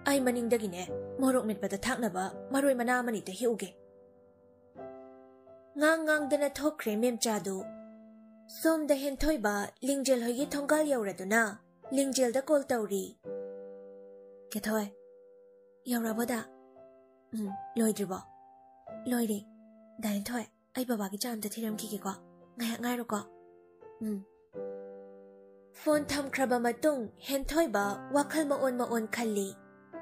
ꯑꯩ ꯃꯅꯤꯡꯗꯒꯤꯅꯦ ꯃꯣꯔꯣꯛ ꯃꯦꯠꯄꯗ ꯊꯥꯛꯅꯕ ꯃꯔꯣꯏ ꯃꯅꯥ ꯑꯃꯅꯤꯇ ꯍꯦꯛꯎꯒꯦ꯫" ꯉꯥꯡ ꯉꯥꯡꯗꯅ ꯊꯣꯛꯈ꯭ꯔꯦ ꯃꯦꯝꯆꯥꯗꯨ꯫ ꯁꯣꯝꯗ ꯍꯦꯟꯊꯣꯏꯕ ꯂꯤꯡꯖꯦꯜ ꯍꯣꯏꯒꯤ ꯊꯣꯡꯒꯥꯜ ꯌꯧꯔꯗꯨꯅ ꯂꯤꯡꯖꯦꯜꯗ ꯀꯣꯜ ꯇꯧꯔꯤ꯫ "ꯀꯦꯊꯣꯏ, ꯌꯧꯔꯕꯣ ꯗꯥ?" "ꯎꯝ, ꯂꯣꯏꯗ꯭ꯔꯤꯕꯣ?" "ꯂꯣꯏꯔꯦ꯫ ꯗꯥ ꯍꯦꯟꯊꯣꯏ, ꯑꯩ ꯕꯕꯥꯒꯤ ꯆꯥ ꯑꯝꯇ ꯊꯤꯔꯝꯈꯤꯒꯦꯀꯣ꯫ ꯉꯥꯏꯍꯥꯛ ꯉꯥꯏꯔꯣꯀꯣ꯫" "ꯎꯝ꯫" ꯐꯣꯟ ꯊꯝꯈ꯭ꯔꯕ ꯃꯇꯨꯡ ꯍꯦꯟꯊꯣꯏꯕ ꯋꯥꯈꯜ ꯃꯑꯣꯟ ꯃꯑꯣꯟ ꯈꯜꯂꯤ꯫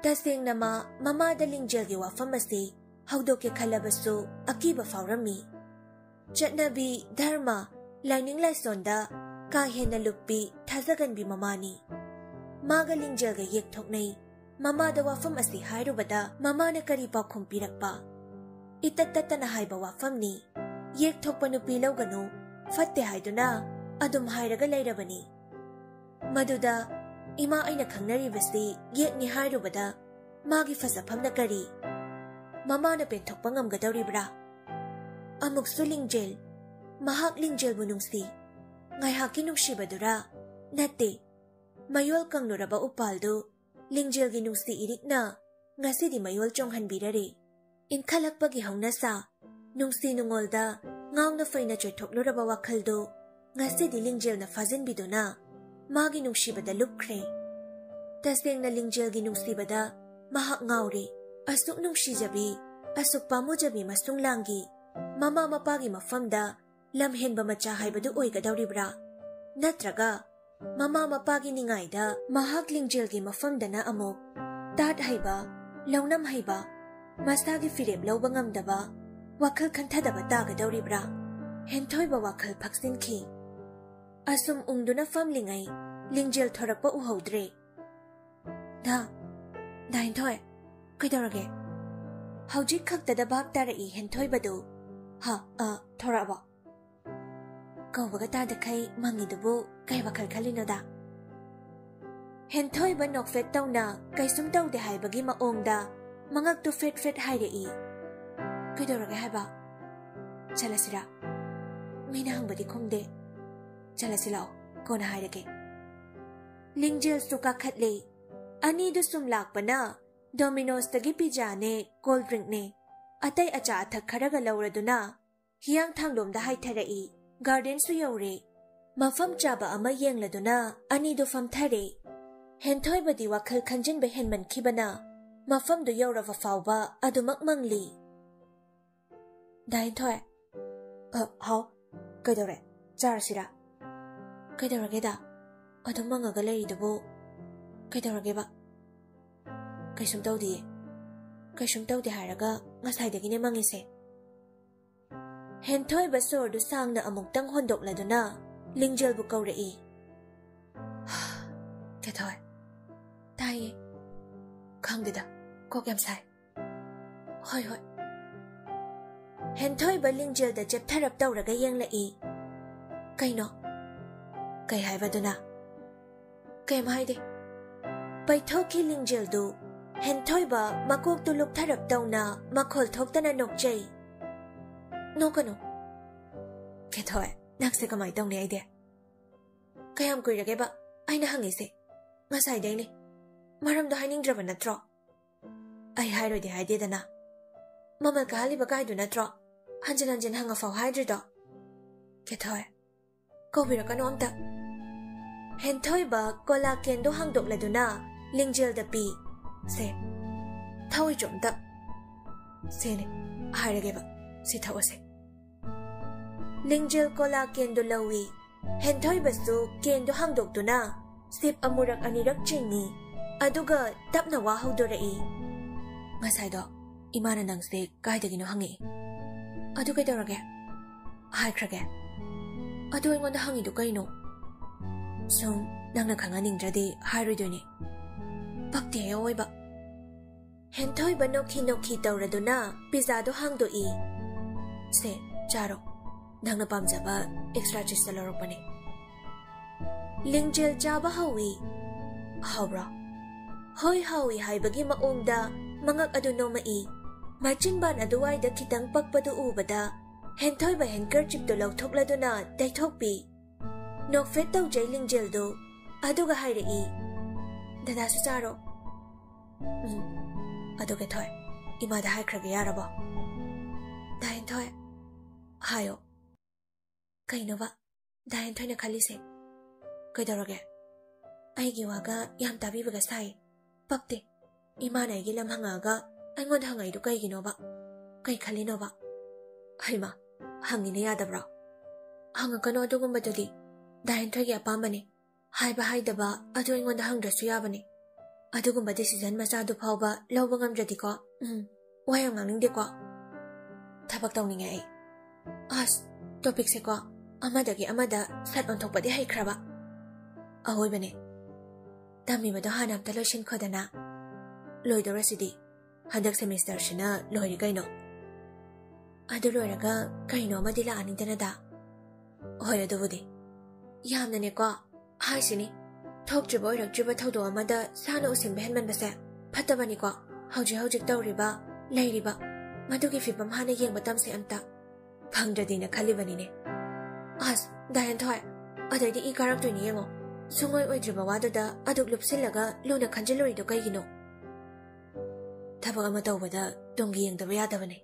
ꯇꯁꯦꯡꯅ ꯃꯥ ꯃꯃꯥꯗ ꯂꯤꯡꯖꯦꯜꯒꯤ ꯋꯥꯐꯝ ꯑꯁꯤ ꯍꯧꯗꯣꯛꯀꯦ ꯈꯜꯂꯕꯁꯨ ꯑꯀꯤꯕ ꯐꯥꯎꯔꯝꯃꯤ꯫ ꯆꯠꯅꯕꯤ, ꯙꯔꯃ, ꯂꯥꯏꯅꯤꯡ ꯂꯥꯏꯁꯣꯟꯗ ꯀꯥ ꯍꯦꯟꯅ ꯂꯨꯞꯄꯤ, ꯊꯥꯖꯒꯟꯕꯤ ꯃꯃꯥꯅꯤ꯫ ꯃꯥꯒ ꯂꯤꯡꯖꯦꯜꯒ ꯌꯦꯛꯊꯣꯛꯅꯩ꯫ ꯃꯃꯥꯗ ꯋꯥꯐꯝ ꯑꯁꯤ ꯍꯥꯏꯔꯨꯕꯗ ꯃꯃꯥꯅ ꯀꯔꯤ ꯄꯥꯎꯈꯨꯝ ꯄꯤꯔꯛꯄ? ꯏꯇꯠ ꯇꯠꯇꯅ ꯍꯥꯏꯕ ꯋꯥꯐꯝꯅꯤ꯫ ꯌꯦꯛꯊꯣꯛꯄ ꯅꯨꯄꯤ ꯂꯧꯒꯅꯨ, ꯐꯠꯇꯦ ꯍꯥꯏꯗꯨꯅ ꯑꯗꯨꯝ ꯍꯥꯏꯔꯒ ꯂꯩꯔꯕꯅꯤ꯫ ꯃꯗꯨꯗ ꯏꯃꯥ ꯑꯩꯅ ꯈꯪꯅꯔꯤꯕꯁꯤ ꯌꯦꯛꯅꯤ ꯍꯥꯏꯔꯨꯕꯗ ꯃꯥꯒꯤ ꯐꯖꯐꯝꯅ ꯀꯔꯤ? ꯃꯃꯥꯅ ꯄꯦꯟꯊꯣꯛꯄ ꯉꯝꯒꯗꯧꯔꯤꯕ꯭ꯔꯥ? ꯑꯃꯨꯛꯁꯨ ꯂꯤꯡꯖꯦꯜ꯫ ꯃꯍꯥꯛ ꯂꯤꯡꯖꯦꯜꯕꯨ ꯅꯨꯡꯁꯤ꯫ ꯉꯥꯏꯍꯥꯛꯀꯤ ꯅꯨꯡꯁꯤꯕꯗꯨꯔꯥ? ꯅꯠꯇꯦ꯫ ꯃꯌꯣꯜ ꯀꯪꯂꯨꯔꯕ ꯎꯄꯥꯜꯗꯨ ꯂꯤꯡꯖꯦꯜꯒꯤ ꯅꯨꯡꯁꯤ ꯏꯔꯤꯛꯅ ꯉꯁꯤꯗꯤ ꯃꯌꯣꯜ ꯆꯣꯡꯍꯟꯕꯤꯔꯔꯦ꯫ ꯏꯟꯈꯠꯂꯛꯄꯒꯤ ꯍꯧꯅꯁꯥ, ꯅꯨꯡꯁꯤ ꯅꯨꯡꯉꯣꯜꯗ ꯉꯥꯎꯅ ꯐꯩꯅ ꯆꯣꯏꯊꯣꯛꯂꯨꯔꯕ ꯋꯥꯈꯜꯗꯨ ꯉꯁꯤꯗꯤ ꯂꯤꯡꯖꯦꯜꯅ ꯐꯥꯖꯤꯟꯕꯤꯗꯨꯅ ꯃꯥꯒꯤ ꯅꯨꯡꯁꯤꯕꯗ ꯂꯨꯞꯈ꯭ꯔꯦ꯫ ꯇꯁꯦꯡꯅ ꯂꯤꯡꯖꯦꯜꯒꯤ ꯅꯨꯡꯁꯤꯕꯗ ꯃꯍꯥꯛ ꯉꯥꯎꯔꯦ꯫ ꯑꯁꯨꯛ ꯅꯨꯡꯁꯤꯖꯕꯤ, ꯑꯁꯨꯛ ꯄꯥꯝꯃꯨꯖꯕꯤ ꯃꯁꯨꯡ ꯂꯥꯡꯒꯤ ꯃꯃꯥ ꯃꯄꯥꯒꯤ ꯃꯐꯝꯗ ꯂꯝꯍꯦꯟꯕ ꯃꯆꯥ ꯍꯥꯏꯕꯗꯨ ꯑꯣꯏꯒꯗꯧꯔꯤꯕ꯭ꯔꯥ? ꯅꯠꯇ꯭ꯔꯒ ꯃꯃꯥ ꯃꯄꯥꯒꯤ ꯅꯤꯡꯉꯥꯏꯗ ꯃꯍꯥꯛ ꯂꯤꯡꯖꯦꯜꯒꯤ ꯃꯐꯝꯗꯅ ꯑꯃꯨꯛ ꯇꯥꯠ ꯍꯩꯕ, ꯂꯧꯅꯝ ꯍꯩꯕ, ꯃꯁꯥꯒꯤ ꯐꯤꯔꯦꯞ ꯂꯧꯕ ꯉꯝꯗꯕ, ꯋꯥꯈꯜ ꯈꯟꯊꯗꯕ ꯇꯥꯒꯗꯧꯔꯤꯕ꯭ꯔꯥ? ꯍꯦꯟꯊꯣꯏꯕ ꯋꯥꯈꯜ ꯐꯛꯆꯤꯟꯈꯤ꯫ ꯑꯁꯨꯝ ꯎꯪꯗꯨꯅ ꯐꯝꯂꯤꯉꯩ ꯂꯤꯡꯖꯦꯜ ꯊꯣꯔꯛꯄ ꯎꯍꯧꯗ꯭ꯔꯦ꯫ "ꯗꯥ, ꯗꯥ ꯍꯦꯟꯊꯣꯏ, ꯀꯩꯗꯧꯔꯒꯦ?" ꯍꯧꯖꯤꯛ ꯈꯛꯇꯗ ꯚꯥꯞ ꯇꯥꯔꯛꯏ ꯍꯦꯟꯊꯣꯏꯕꯗꯨ꯫ "ꯍꯥ, ꯑ, ꯊꯣꯔꯛꯑꯕꯣ?" ꯀꯧꯕꯒ ꯇꯥꯗꯈꯩ ꯃꯪꯉꯤꯗꯨꯕꯨ ꯀꯩ ꯋꯥꯈꯜ ꯈꯜꯂꯤꯅꯣꯗ? ꯍꯦꯟꯊꯣꯏꯕ ꯅꯣꯛꯐꯦꯠ ꯇꯧꯅ ꯀꯩꯁꯨꯝ ꯇꯧꯗꯦ ꯍꯥꯏꯕꯒꯤ ꯃꯑꯣꯡꯗ ꯃꯉꯛꯇꯨ ꯐꯦꯠ ꯐꯦꯠ ꯍꯥꯏꯔꯛꯏ꯫ "ꯀꯩꯗꯧꯔꯒꯦ ꯍꯥꯏꯕ? ꯆꯠꯂꯁꯤꯔꯥ? ꯃꯤꯅ ꯍꯪꯕꯗꯤ ꯈꯨꯝꯗꯦ꯫ ꯆꯠꯂꯁꯤ ꯂꯥꯛꯑꯣ, ꯀꯣꯟꯅ ꯍꯥꯏꯔꯒꯦ꯫" ꯂꯤꯡꯖꯦꯜꯁꯨ ꯀꯥꯈꯠꯂꯦ꯫ ꯑꯅꯤꯗꯨ ꯁꯨꯝ ꯂꯥꯛꯄꯅ ꯗꯣꯃꯤꯅꯣꯁꯇꯒꯤ ꯄꯤꯖꯥꯅꯦ, ꯀꯣꯜ ꯗ꯭ꯔꯤꯡꯛꯅꯦ, ꯑꯇꯩ ꯑꯆꯥ ꯑꯊꯛ ꯈꯔꯒ ꯂꯧꯔꯗꯨꯅ ꯍꯤꯌꯥꯡꯊꯥꯡꯂꯣꯝꯗ ꯍꯥꯏꯊꯔꯛꯏ꯫ ꯒꯥꯔꯗꯦꯟꯁꯨ ꯌꯧꯔꯦ꯫ ꯃꯐꯝ ꯆꯥꯕ ꯑꯃ ꯌꯦꯡꯂꯗꯨꯅ ꯑꯅꯤꯗꯨ ꯐꯝꯊꯔꯦ꯫ ꯍꯦꯟꯊꯣꯏꯕꯗꯤ ꯋꯥꯈꯜ ꯈꯟꯖꯤꯟꯕ ꯍꯦꯟꯃꯟꯈꯤꯕꯅ ꯃꯐꯝꯗꯨ ꯌꯧꯔꯕ ꯐꯥꯎꯕ ꯑꯗꯨꯃꯛ ꯃꯪꯂꯤ꯫ "ꯗꯥ ꯍꯦꯟꯊꯣꯏ꯫" "ꯑ, ꯍꯥꯎ꯫ ꯀꯩꯗꯧꯔꯦ? ꯆꯥꯔꯁꯤꯔꯥ?" "ꯀꯩꯗꯧꯔꯒꯦꯗ? ꯑꯗꯨꯝ ꯃꯪꯉꯒ ꯂꯩꯔꯤꯗꯨꯕꯨ ꯀꯩꯗꯧꯔꯒꯦꯕ?" "ꯀꯩꯁꯨꯝ ꯇꯧꯗꯤꯌꯦ꯫ ꯀꯩꯁꯨꯝ ꯇꯧꯗꯦ ꯍꯥꯏꯔꯒ ꯉꯁꯥꯏꯗꯒꯤꯅꯦ ꯃꯪꯉꯤꯁꯦ꯫" ꯍꯦꯟꯊꯣꯏꯕ ꯁꯣꯔꯗꯨ ꯁꯥꯡꯅ ꯑꯃꯨꯛꯇꯪ ꯍꯣꯟꯗꯣꯛꯂꯗꯨꯅ ꯂꯤꯡꯖꯦꯜꯕꯨ ꯀꯧꯔꯛꯏ꯫ "ꯀꯦꯊꯣꯏ꯫" "ꯇꯥꯏꯌꯦ꯫" "ꯈꯪꯗꯦꯗ, ꯀꯣꯛ ꯌꯥꯝ ꯁꯥꯏ꯫" "ꯍꯣꯏ, ꯍꯣꯏ꯫" ꯍꯦꯟꯊꯣꯏꯕ ꯂꯤꯡꯖꯦꯜꯗ ꯆꯦꯞꯊꯔꯞ ꯇꯧꯔꯒ ꯌꯦꯡꯂꯛꯏ꯫ "ꯀꯩꯅꯣ?" "ꯀꯩ ꯍꯥꯏꯕꯗꯨꯅ?" "ꯀꯩꯝ ꯍꯥꯏꯗꯦ꯫" ꯄꯩꯊꯣꯛꯈꯤ ꯂꯤꯡꯖꯦꯜꯗꯨ꯫ ꯍꯦꯟꯊꯣꯏꯕ ꯃꯀꯣꯛꯇꯨ ꯂꯨꯞꯊꯔꯞ ꯇꯧꯅ ꯃꯈꯣꯜ ꯊꯣꯛꯇꯅ ꯅꯣꯛꯆꯩ꯫ "ꯅꯣꯛꯀꯅꯨ꯫" "ꯀꯦꯊꯣꯏ, ꯅꯪꯁꯦ ꯀꯃꯥꯏ ꯇꯧꯅꯤ ꯑꯩꯗꯤ?" "ꯀꯌꯥꯝ ꯀꯨꯏꯔꯒꯦꯕ ꯑꯩꯅ ꯍꯪꯉꯤꯁꯦ? ꯉꯁꯥꯏꯗꯩꯅꯦ꯫ ꯃꯔꯝꯗꯣ ꯍꯥꯏꯅꯤꯡꯗ꯭ꯔꯕ ꯅꯠꯇ꯭ꯔꯣ?" "ꯑꯩ ꯍꯥꯏꯔꯣꯏꯗꯤ ꯍꯥꯏꯗꯦꯗꯅ꯫ ꯃꯃꯜ ꯀꯥꯍꯜꯂꯤꯕ ꯀꯥꯏꯗꯨ ꯅꯠꯇ꯭ꯔꯣ? ꯍꯟꯖꯤꯟ ꯍꯟꯖꯤꯟ ꯍꯪꯉꯐꯥꯎ ꯍꯥꯏꯗ꯭ꯔꯤꯗꯣ꯫" "ꯀꯦꯊꯣꯏ, ꯀꯧꯕꯤꯔꯛꯀꯅꯣ ꯑꯝꯇ꯫" ꯍꯦꯟꯊꯣꯏꯕ ꯀꯣꯂꯥ ꯀꯦꯟꯗꯣ ꯍꯥꯡꯗꯣꯛꯂꯗꯨꯅ ꯂꯤꯡꯖꯦꯜꯗ ꯄꯤ꯫ "ꯁꯦ, ꯊꯛꯑꯣꯏꯗ꯭ꯔꯣ ꯑꯝꯇ?" "ꯁꯦꯅꯦ, ꯍꯥꯏꯔꯒꯦꯕ, ꯁꯤ ꯊꯛꯑꯣꯁꯦ꯫" ꯂꯤꯡꯖꯦꯜ ꯀꯣꯂꯥ ꯀꯦꯟꯗꯣ ꯂꯧꯏ꯫ ꯍꯦꯟꯊꯣꯏꯕꯁꯨ ꯀꯦꯟꯗꯣ ꯍꯥꯡꯗꯣꯛꯇꯨꯅ ꯁꯤꯞ ꯑꯃꯨꯔꯛ ꯑꯅꯤꯔꯛ ꯆꯤꯡꯏ꯫ ꯑꯗꯨꯒ ꯇꯞꯅ ꯋꯥ ꯍꯧꯗꯣꯔꯛꯏ꯫ "ꯉꯁꯥꯏꯗꯣ ꯏꯃꯥꯅ ꯅꯪꯁꯦ ꯀꯥꯏꯗꯒꯤꯅꯣ ꯍꯪꯉꯛꯏ꯫ ꯑꯗꯨ ꯀꯩꯗꯧꯔꯒꯦ?" ꯍꯥꯏꯈ꯭ꯔꯒꯦ? ꯑꯗꯨ ꯑꯩꯉꯣꯟꯗ ꯍꯪꯉꯤꯗꯨ ꯀꯩꯅꯣ? ꯁꯨꯝ ꯅꯪꯅ ꯈꯪꯍꯟꯅꯤꯡꯗ꯭ꯔꯗꯤ ꯍꯥꯏꯔꯣꯏꯗꯣꯏꯅꯦ꯫ ꯄꯛꯇꯦꯍꯦ ꯑꯑꯣꯏꯕ꯫ ꯍꯦꯟꯊꯣꯏꯕ ꯅꯣꯛꯈꯤ ꯅꯣꯛꯈꯤ ꯇꯧꯔꯗꯨꯅ ꯄꯤꯖꯥꯗꯣ ꯍꯥꯡꯗꯣꯛꯏ꯫ "ꯁꯦ, ꯆꯥꯔꯣ꯫ ꯅꯪꯅ ꯄꯥꯝꯖꯕ ꯑꯦꯛꯁꯇ꯭ꯔꯥ ꯆꯤꯁꯇ ꯂꯧꯔꯛꯄꯅꯦ꯫" ꯂꯤꯡꯖꯦꯜ ꯆꯥꯕ ꯍꯧꯏ꯫ "ꯍꯥꯎꯕ꯭ꯔꯣ?" "ꯍꯣꯏ, ꯍꯥꯎꯏ" ꯍꯥꯏꯕꯒꯤ ꯃꯑꯣꯡꯗ ꯃꯉꯛ ꯑꯗꯨ ꯅꯣꯝꯃꯛꯏ꯫ ꯃꯆꯤꯟꯕꯥꯟ ꯑꯗꯨꯋꯥꯏꯗ ꯈꯤꯇꯪ ꯄꯛꯄꯗꯨ ꯎꯕꯗ ꯍꯦꯟꯊꯣꯏꯕ ꯍꯦꯟꯀꯔꯆꯤꯞꯇꯨ ꯂꯧꯊꯣꯛꯂꯗꯨꯅ ꯇꯩꯊꯣꯛꯄꯤ꯫ ꯅꯣꯛꯐꯦꯠ ꯇꯧꯖꯩ ꯂꯤꯡꯖꯦꯜꯗꯨ꯫ ꯑꯗꯨꯒ ꯍꯥꯏꯔꯛꯏ, "ꯗꯗꯥꯁꯨ ꯆꯥꯔꯣ꯫" "ꯎꯝ, ꯑꯗꯨꯒ ꯊꯣꯏ, ꯏꯃꯥꯗ ꯍꯥꯏꯈ꯭ꯔꯒꯦ ꯌꯥꯔꯕꯣ?" "ꯗꯥ ꯍꯦꯟꯊꯣꯏ, ꯍꯥꯏꯌꯣ꯫" "ꯀꯩꯅꯣꯕ ꯗꯥ ꯍꯦꯟꯊꯣꯏꯅ ꯈꯜꯂꯤꯁꯦ? ꯀꯩꯗꯧꯔꯒꯦ? ꯑꯩꯒꯤ ꯋꯥꯒ ꯌꯥꯝ ꯇꯥꯕꯤꯕꯒ ꯁꯥꯏ꯫ ꯄꯛꯇꯦ꯫ ꯏꯃꯥꯅ ꯑꯩꯒꯤ ꯂꯝ ꯍꯪꯉꯛꯑꯒ ꯑꯩꯉꯣꯟꯗ ꯍꯪꯉꯛꯏꯗꯨ ꯀꯩꯒꯤꯅꯣꯕ? ꯀꯩ ꯈꯜꯂꯤꯅꯣꯕ?" "ꯍꯩꯃꯥ, ꯍꯪꯉꯤꯅ ꯌꯥꯗꯕ꯭ꯔꯣ?" "ꯍꯪꯉꯛꯀꯅꯣ ꯑꯗꯨꯒꯨꯝꯕꯗꯨꯗꯤ꯫ ꯗꯥ ꯍꯦꯟꯊꯣꯏꯒꯤ ꯑꯄꯥꯝꯕꯅꯤ꯫ ꯍꯥꯏꯕ ꯍꯥꯏꯗꯕ ꯑꯗꯨ ꯑꯩꯉꯣꯟꯗ ꯍꯪꯗ꯭ꯔꯁꯨ ꯌꯥꯕꯅꯤ꯫ ꯑꯗꯨꯒꯨꯝꯕ ꯗꯤꯁꯤꯖꯟ ꯃꯆꯥꯗꯨ ꯐꯥꯎꯕ ꯂꯧꯕ ꯉꯝꯗ꯭ꯔꯗꯤꯀꯣ, ꯎꯝ, ꯋꯥ ꯌꯥꯝ ꯉꯥꯡꯅꯤꯡꯗꯦꯀꯣ꯫ ꯊꯕꯛ ꯇꯧꯅꯤꯡꯉꯦ ꯑꯩ꯫" ꯑꯁ, ꯇꯣꯄꯤꯛꯁꯦꯀꯣ, ꯑꯃꯗꯒꯤ ꯑꯃꯗ ꯁꯠ ꯑꯣꯟꯊꯣꯛꯄꯗꯤ ꯍꯩꯈ꯭ꯔꯕ꯫ "ꯑꯑꯣꯏꯕꯅꯦ꯫ ꯇꯝꯃꯤꯕꯗꯣ ꯍꯥꯟꯅ ꯑꯝꯇ ꯂꯣꯏꯁꯤꯟꯈꯣꯗꯅ꯫" "ꯂꯣꯏꯗꯧꯔꯁꯤꯗꯤ꯫ ꯍꯟꯗꯛ ꯁꯦꯃꯤꯁꯇꯔꯁꯤꯅ ꯂꯣꯏꯔꯦ ꯀꯩꯅꯣ꯫" "ꯑꯗꯨ ꯂꯣꯏꯔꯒ ꯀꯩꯅꯣ ꯑꯃꯗꯤ ꯂꯥꯛꯑꯅꯤꯗꯅꯗ꯫" "ꯍꯣꯏ, ꯑꯗꯨꯕꯨꯗꯤ꯫ ꯌꯥꯝꯅꯅꯦꯀꯣ, ꯍꯥꯏꯁꯤꯅꯤ, ꯊꯣꯛꯇ꯭ꯔꯤꯕ ꯑꯣꯏꯔꯛꯇ꯭ꯔꯤꯕ ꯊꯧꯗꯣꯛ ꯑꯃꯗ ꯁꯥꯅ ꯎꯁꯤꯟꯕ ꯍꯦꯟꯃꯟꯕꯁꯦ ꯐꯠꯇꯕꯅꯤꯀꯣ꯫ ꯍꯧꯖꯤꯛ ꯍꯧꯖꯤꯛ ꯇꯧꯔꯤꯕ, ꯂꯩꯔꯤꯕ, ꯃꯗꯨꯒꯤ ꯐꯤꯕꯝ ꯍꯥꯟꯅ ꯌꯦꯡꯕ ꯇꯝꯁꯦ ꯑꯝꯇ꯫ ꯐꯪꯗ꯭ꯔꯗꯤꯅ ꯈꯜꯂꯤꯕꯅꯤꯅꯦ꯫" "ꯑꯁ, ꯗꯥ ꯍꯦꯟꯊꯣꯏ, ꯑꯗꯩꯗꯤ ꯏ ꯀꯥꯔꯛꯇꯣꯏꯅꯤ ꯌꯦꯡꯉꯣ꯫ ꯁꯨꯡꯑꯣꯏ ꯑꯣꯏꯗ꯭ꯔꯤꯕ ꯋꯥꯗꯨꯗ ꯑꯗꯨꯛ ꯂꯨꯞꯁꯤꯜꯂꯒ ꯂꯨꯅ ꯈꯟꯖꯤꯜꯂꯨꯔꯤꯗꯣ ꯀꯩꯒꯤꯅꯣ?" "ꯊꯕꯛ ꯑꯃ ꯇꯧꯕꯗ ꯇꯨꯡꯒꯤ ꯌꯦꯡꯗꯕ ꯌꯥꯗꯕꯅꯦ꯫"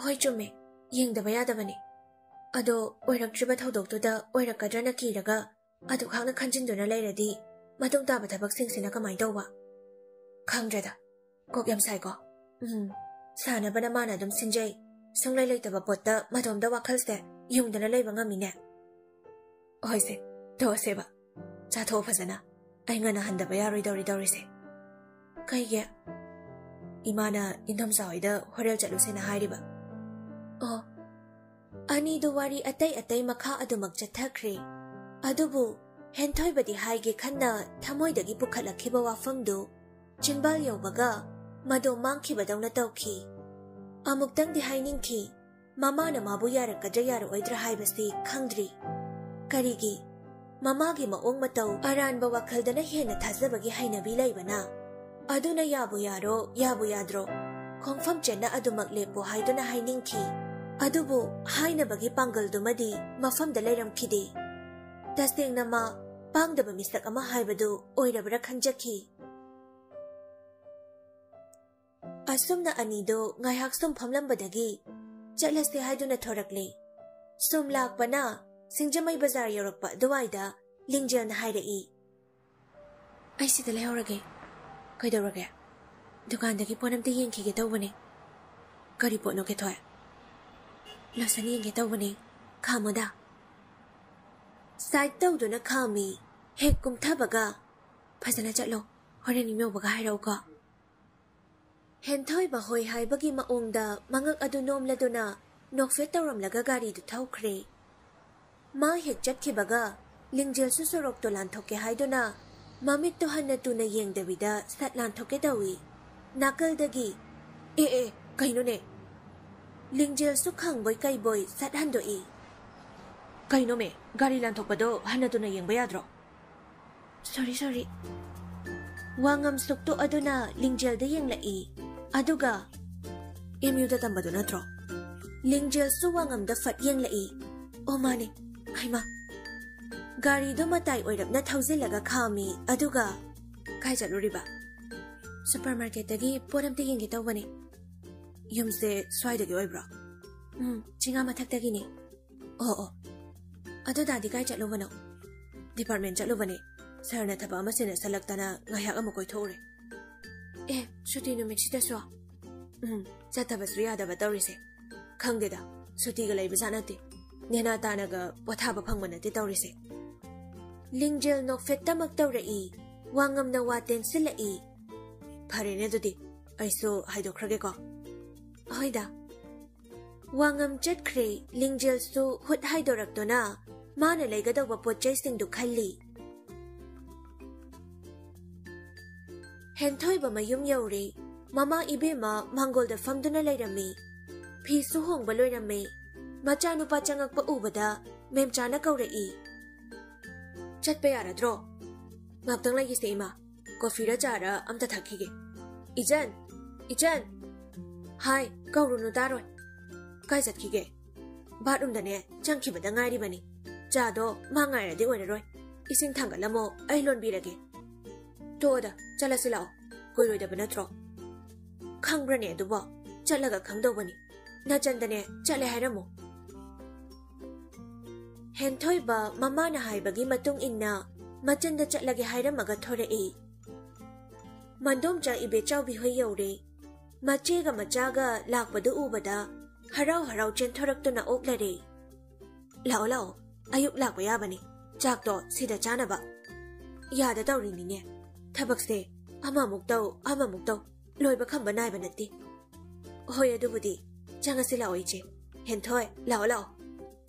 "ꯍꯣꯏ, ꯆꯨꯝꯃꯦ, ꯌꯦꯡꯗꯕ ꯌꯥꯗꯕꯅꯦ꯫ ꯑꯗꯣ ꯑꯣꯏꯔꯛꯇ꯭ꯔꯤꯕ ꯊꯧꯗꯣꯛꯇꯨꯗ ꯑꯣꯏꯔꯛꯀꯗ꯭ꯔꯅ ꯀꯤꯔꯒ ꯑꯗꯨꯈꯛꯅ ꯈꯟꯖꯤꯟꯗꯨꯅ ꯂꯩꯔꯗꯤ ꯃꯇꯨꯡ ꯇꯥꯕ ꯊꯕꯛꯁꯤꯡꯁꯤꯅ ꯀꯃꯥꯏꯅ ꯇꯧꯕ? ꯈꯪꯗ꯭ꯔꯦꯗ, ꯀꯣꯛ ꯌꯥꯝ ꯁꯥꯏꯀꯣ꯫" "ꯎꯝ, ꯁꯥꯟꯅꯕꯅ ꯃꯥꯅ ꯑꯗꯨꯝ ꯁꯤꯟꯖꯩ꯫ ꯁꯨꯡꯂꯩ ꯂꯩꯇꯕ ꯄꯣꯠꯇ ꯃꯇꯣꯝꯗ ꯋꯥꯈꯜꯁꯦ ꯌꯨꯡꯗꯅ ꯂꯩꯕ ꯉꯝꯃꯤꯅꯦ꯫" "ꯍꯣꯏꯁꯦ, ꯇꯣꯛꯑꯁꯦꯕ꯫ ꯆꯥꯊꯣꯛꯑꯣ ꯐꯖꯅ꯫ ꯑꯩ ꯉꯟꯅ ꯍꯟꯗꯕ ꯌꯥꯔꯣꯏꯗꯧꯔꯤ ꯇꯧꯔꯤꯁꯦ꯫" "ꯀꯩꯒꯤ?" "ꯏꯃꯥꯅ ꯏꯟꯗꯣꯝꯆꯥ ꯍꯣꯏꯗ ꯍꯣꯔꯦꯜ ꯆꯠꯂꯨꯁꯦꯅ ꯍꯥꯏꯔꯤꯕ꯫" "ꯑꯣ, ꯑꯅꯤꯗꯨ ꯋꯥꯔꯤ ꯑꯇꯩ ꯑꯇꯩ ꯃꯈꯥ ꯑꯗꯨꯃꯛ ꯆꯠꯊꯈ꯭ꯔꯦ꯫ ꯑꯗꯨꯕꯨ ꯍꯦꯟꯊꯣꯏꯕꯗꯤ ꯍꯥꯏꯒꯦ ꯈꯟꯅ ꯊꯃꯣꯏꯗꯒꯤ ꯄꯨꯈꯠꯂꯛꯈꯤꯕ ꯋꯥꯐꯝꯗꯨ ꯆꯤꯟꯕꯥꯜ ꯌꯧꯕꯒ ꯃꯗꯣ ꯃꯥꯡꯈꯤꯕꯗꯧꯅ ꯇꯧꯈꯤ꯫ ꯑꯃꯨꯛꯇꯪꯗꯤ ꯍꯥꯏꯅꯤꯡꯈꯤ, ꯃꯃꯥꯅ ꯃꯥꯕꯨ ꯌꯥꯔꯛꯀꯗ꯭ꯔꯥ ꯌꯥꯔꯛꯑꯣꯏꯗ꯭ꯔꯥ ꯍꯥꯏꯕꯁꯤ ꯈꯪꯗ꯭ꯔꯤ꯫ ꯀꯔꯤꯒꯤ? ꯃꯃꯥꯒꯤ ꯃꯑꯣꯡ ꯃꯇꯧ ꯑꯔꯥꯟꯕ ꯋꯥꯈꯜꯗꯅ ꯍꯦꯟꯅ ꯊꯥꯖꯕꯒꯤ ꯍꯩꯅꯕꯤ ꯂꯩꯕꯅ꯫ ꯑꯗꯨꯅ ꯌꯥꯕꯨ ꯌꯥꯔꯣ, ꯌꯥꯕꯨ ꯌꯥꯗ꯭ꯔꯣ, ꯈꯣꯡꯐꯝ ꯆꯦꯠꯅ ꯑꯗꯨꯃꯛ ꯂꯦꯞꯄꯣ ꯍꯥꯏꯗꯨꯅ ꯍꯥꯏꯅꯤꯡꯈꯤ꯫ ꯑꯗꯨꯕꯨ ꯍꯥꯏꯅꯕꯒꯤ ꯄꯥꯡꯒꯜꯗꯨꯃꯗꯤ ꯃꯐꯝꯗ ꯂꯩꯔꯝꯈꯤꯗꯦ꯫ ꯇꯁꯦꯡꯅ ꯃꯥ ꯄꯥꯡꯗꯕ ꯃꯤꯁꯛ ꯑꯃ ꯍꯥꯏꯕꯗꯨ ꯑꯣꯏꯔꯕ꯭ꯔꯥ ꯈꯟꯖꯈꯤ꯫ ꯑꯁꯨꯝꯅ ꯑꯅꯤꯗꯨ ꯉꯥꯏꯍꯥꯛ ꯁꯨꯝ ꯐꯝꯂꯝꯕꯗꯒꯤ ꯆꯠꯂꯁꯦ ꯍꯥꯏꯗꯨꯅ ꯊꯣꯔꯛꯂꯦ꯫ ꯁꯨꯝ ꯂꯥꯛꯄꯅ ꯁꯤꯡꯖꯃꯩ ꯕꯖꯥꯔ ꯌꯧꯔꯛꯄ ꯑꯗꯨꯋꯥꯏꯗ ꯂꯤꯡꯖꯦꯜꯅ ꯍꯥꯏꯔꯛꯏ, "ꯑꯩ ꯁꯤꯗ ꯂꯩꯍꯧꯔꯒꯦ꯫ ꯀꯩꯗꯧꯔꯒꯦ? ꯗꯨꯀꯥꯟꯗꯒꯤ ꯄꯣꯠ ꯑꯝꯇ ꯌꯦꯡꯈꯤꯒꯦ ꯇꯧꯕꯅꯦ꯫" "ꯀꯔꯤ ꯄꯣꯠꯅꯣ, ꯀꯦꯊꯣꯏ?" "ꯂꯣꯁꯟ ꯌꯦꯡꯒꯦ ꯇꯧꯕꯅꯦ꯫ ꯈꯥꯝꯃꯣꯗ꯫" ꯁꯥꯏꯠ ꯇꯧꯗꯨꯅ ꯈꯥꯝꯃꯤ꯫ ꯍꯦꯛ ꯀꯨꯝꯊꯕꯒ, "ꯐꯖꯅ ꯆꯠꯂꯣ, ꯍꯣꯔꯦꯟ ꯌꯨꯝ ꯌꯧꯕꯒ ꯍꯥꯏꯔꯛꯎꯀꯣ꯫" ꯍꯦꯟꯊꯣꯏꯕ ꯍꯣꯏ ꯍꯥꯏꯕꯒꯤ ꯃꯑꯣꯡꯗ ꯃꯉꯛ ꯑꯗꯨ ꯅꯣꯝꯂꯗꯨꯅ ꯅꯣꯛꯐꯦꯠ ꯇꯧꯔꯝꯂꯒ ꯒꯥꯔꯤꯗꯨ ꯊꯧꯈ꯭ꯔꯦ꯫ ꯃꯥ ꯍꯦꯛ ꯆꯠꯈꯤꯕꯒ ꯂꯤꯡꯖꯦꯜꯁꯨ ꯁꯣꯔꯣꯛꯇꯣ ꯂꯥꯟꯊꯣꯛꯀꯦ ꯍꯥꯏꯗꯨꯅ ꯃꯃꯤꯠꯇꯨ ꯍꯟꯅ ꯇꯨꯅ ꯌꯦꯡꯗꯕꯤꯗ ꯁꯠ ꯂꯥꯟꯊꯣꯛꯀꯦ ꯇꯧꯏ꯫ ꯅꯥꯀꯜꯗꯒꯤ, "ꯑꯦ, ꯑꯦ, ꯀꯩꯅꯣꯅꯦ?" ꯂꯤꯡꯖꯦꯜꯁꯨ ꯈꯪꯕꯣꯏ ꯀꯩꯕꯣꯏ ꯁꯠ ꯍꯟꯗꯣꯛꯏ꯫ "ꯀꯩꯅꯣꯃꯦ, ꯒꯥꯔꯤ ꯂꯥꯟꯊꯣꯛꯄꯗꯣ ꯍꯟꯅ ꯇꯨꯅ ꯌꯦꯡꯕ ꯌꯥꯗ꯭ꯔꯣ?" "ꯁꯣꯔꯤ, ꯁꯣꯔꯤ꯫" ꯋꯥꯉꯝ ꯁꯨꯛꯇꯣꯛ ꯑꯗꯨꯅ ꯂꯤꯡꯖꯦꯜꯗ ꯌꯦꯡꯂꯛꯏ꯫ ꯑꯗꯨꯒ, "ꯑꯦꯝ ꯌꯨꯗ ꯇꯝꯕꯗꯣ ꯅꯠꯇ꯭ꯔꯣ?" ꯂꯤꯡꯖꯦꯜꯁꯨ ꯋꯥꯉꯝꯗ ꯐꯠ ꯌꯦꯡꯂꯛꯏ꯫ "ꯑꯣ, ꯃꯥꯅꯦ꯫ ꯍꯩꯃꯥ!" ꯒꯥꯔꯤꯗꯣ ꯃꯇꯥꯏ ꯑꯣꯏꯔꯞꯅ ꯊꯧꯖꯤꯜꯂꯒ ꯈꯥꯝꯃꯤ꯫ ꯑꯗꯨꯒ, "ꯀꯥꯏ ꯆꯠꯂꯨꯔꯤꯕ?" "ꯁꯨꯄꯔ ꯃꯥꯔꯀꯦꯠꯇꯒꯤ ꯄꯣꯠ ꯑꯝꯇ ꯌꯦꯡꯒꯦ ꯇꯧꯕꯅꯦ꯫" "ꯌꯨꯝꯁꯦ ꯁ꯭ꯋꯥꯏꯗꯒꯤ ꯑꯣꯏꯕ꯭ꯔꯣ?" "ꯎꯝ, ꯆꯤꯡꯉꯥ ꯃꯊꯛꯇꯒꯤꯅꯦ꯫" "ꯑꯣ, ꯑꯣ꯫ ꯑꯗꯨ ꯇꯥꯗꯤ ꯀꯥꯏ ꯆꯠꯂꯨꯕꯅꯣ?" "ꯗꯤꯄꯥꯔꯠꯃꯦꯟ ꯆꯠꯂꯨꯕꯅꯦ꯫ ꯁꯥꯔꯅ ꯊꯕꯛ ꯑꯃ ꯁꯤꯟꯅꯁꯜꯂꯛꯇꯅ ꯉꯥꯏꯍꯥꯛ ꯑꯃꯨꯛ ꯀꯣꯏꯊꯣꯛꯎꯔꯦ꯫" "ꯑꯦ, ꯁꯨꯇꯤ ꯅꯨꯃꯤꯠꯁꯤꯗꯁꯨ?" "ꯎꯝ, ꯆꯠꯇꯕꯁꯨ ꯌꯥꯗꯕ ꯇꯧꯔꯤꯁꯦ꯫ ꯈꯪꯗꯦꯗ, ꯁꯨꯇꯤꯒ ꯂꯩꯕꯖꯥꯠ ꯅꯠꯇꯦ꯫ ꯅꯦꯅꯥ ꯇꯥꯅꯒ ꯄꯣꯊꯥꯕ ꯐꯪꯕ ꯅꯠꯇꯦ ꯇꯧꯔꯤꯁꯦ꯫" ꯂꯤꯡꯖꯦꯜ ꯅꯣꯛꯐꯦꯠꯇꯃꯛ ꯇꯧꯔꯛꯏ꯫ ꯋꯥꯉꯝꯅ ꯋꯥ ꯇꯦꯟꯁꯤꯜꯂꯛꯏ꯫ "ꯐꯔꯦꯅꯦ, ꯑꯗꯨꯗꯤ ꯑꯩꯁꯨ ꯍꯥꯏꯗꯣꯛꯈ꯭ꯔꯒꯦꯀꯣ꯫" "ꯍꯣꯏꯗ꯫" ꯋꯥꯉꯝ ꯆꯠꯈ꯭ꯔꯦ꯫ ꯂꯤꯡꯖꯦꯜꯁꯨ ꯍꯨꯠ ꯍꯥꯏꯗꯣꯔꯛꯇꯨꯅ ꯃꯥꯅ ꯂꯩꯒꯗꯧꯕ ꯄꯣꯠ ꯆꯩꯁꯤꯡꯗꯨ ꯈꯜꯂꯤ꯫ ꯍꯦꯟꯊꯣꯏꯕ ꯃꯌꯨꯝ ꯌꯧꯔꯦ꯫ ꯃꯃꯥ ꯏꯕꯦꯝꯃ ꯃꯥꯡꯒꯣꯜꯗ ꯐꯝꯗꯨꯅ ꯂꯩꯔꯝꯃꯤ꯫ ꯐꯤꯁꯨ ꯍꯣꯡꯕ ꯂꯣꯏꯔꯝꯃꯦ꯫ ꯃꯆꯥꯅꯨꯄꯥ ꯆꯪꯉꯛꯄ ꯎꯕꯗ ꯃꯦꯝꯆꯥꯅ ꯀꯧꯔꯛꯏ꯫ "ꯆꯠꯄ ꯌꯥꯔꯗ꯭ꯔꯣ?" "ꯉꯥꯛꯇꯪ ꯂꯩꯈꯤꯁꯦ ꯏꯃꯥ, ꯀꯣꯐꯤꯔ ꯆꯥꯔ ꯑꯝꯇ ꯊꯛꯈꯤꯒꯦ꯫" "ꯏꯆꯟ! ꯏꯆꯟ!" "ꯍꯥꯏ, ꯀꯧꯔꯨꯅꯨ, ꯇꯥꯔꯣꯏ꯫" "ꯀꯥꯏ ꯆꯠꯈꯤꯒꯦ?" "ꯕꯥꯠꯔꯨꯝꯗꯅꯦ, ꯆꯪꯈꯤꯕꯗ ꯉꯥꯏꯔꯤꯕꯅꯤ꯫ ꯆꯥꯗꯣ ꯃꯥ ꯉꯥꯏꯔꯗꯤ ꯑꯣꯏꯔꯔꯣꯏ꯫ ꯏꯁꯤꯡ ꯊꯥꯡꯒꯠꯂꯝꯃꯣ, ꯑꯩ ꯂꯣꯟꯕꯤꯔꯒꯦ꯫" "ꯇꯣꯛꯑꯣꯗ, ꯆꯠꯂꯁꯤ ꯂꯥꯛꯑꯣ, ꯀꯨꯏꯔꯣꯏꯗꯕ ꯅꯠꯇ꯭ꯔꯣ?" "ꯈꯪꯕ꯭ꯔꯅꯦ ꯑꯗꯨꯕꯣ? ꯆꯠꯂꯒ ꯈꯪꯗꯧꯕꯅꯤ꯫ ꯅꯆꯟꯗꯅꯦ ꯆꯠꯂꯦ ꯍꯥꯏꯔꯝꯃꯣ꯫" ꯍꯦꯟꯊꯣꯏꯕ ꯃꯃꯥꯅ ꯍꯥꯏꯕꯒꯤ ꯃꯇꯨꯡ ꯏꯟꯅ ꯃꯆꯟꯗ ꯆꯠꯂꯒꯦ ꯍꯥꯏꯔꯝꯃꯒ ꯊꯣꯔꯛꯏ꯫ ꯃꯟꯗꯣꯝꯆꯥ ꯏꯕꯦꯆꯥꯎꯕꯤ ꯍꯣꯏ ꯌꯧꯔꯦ꯫ ꯃꯆꯦꯒ ꯃꯆꯥꯒ ꯂꯥꯛꯄꯗꯨ ꯎꯕꯗ ꯍꯔꯥꯎ ꯍꯔꯥꯎ ꯆꯦꯟꯊꯣꯔꯛꯇꯨꯅ ꯑꯣꯛꯂꯔꯦ꯫ "ꯂꯥꯛꯑꯣ, ꯂꯥꯛꯑꯣ, ꯑꯌꯨꯛ ꯂꯥꯛꯄ ꯌꯥꯕꯅꯤ, ꯆꯥꯛꯇꯣ ꯁꯤꯗ ꯆꯥꯅꯕ꯫" "ꯌꯥꯗ ꯇꯧꯔꯤꯅꯤꯅꯦ, ꯊꯕꯛꯁꯦ ꯑꯃꯃꯨꯛ ꯇꯧ, ꯑꯃꯃꯨꯛ ꯇꯧ, ꯂꯣꯏꯕ ꯈꯝꯕ ꯅꯥꯏꯕ ꯅꯠꯇꯦ꯫" "ꯍꯣꯏ, ꯑꯗꯨꯕꯨꯗꯤ꯫ ꯆꯪꯉꯁꯤ ꯂꯥꯛꯑꯣ, ꯏꯆꯦ꯫ ꯍꯦꯟꯊꯣꯏ, ꯂꯥꯛꯑꯣ, ꯂꯥꯛꯑꯣ꯫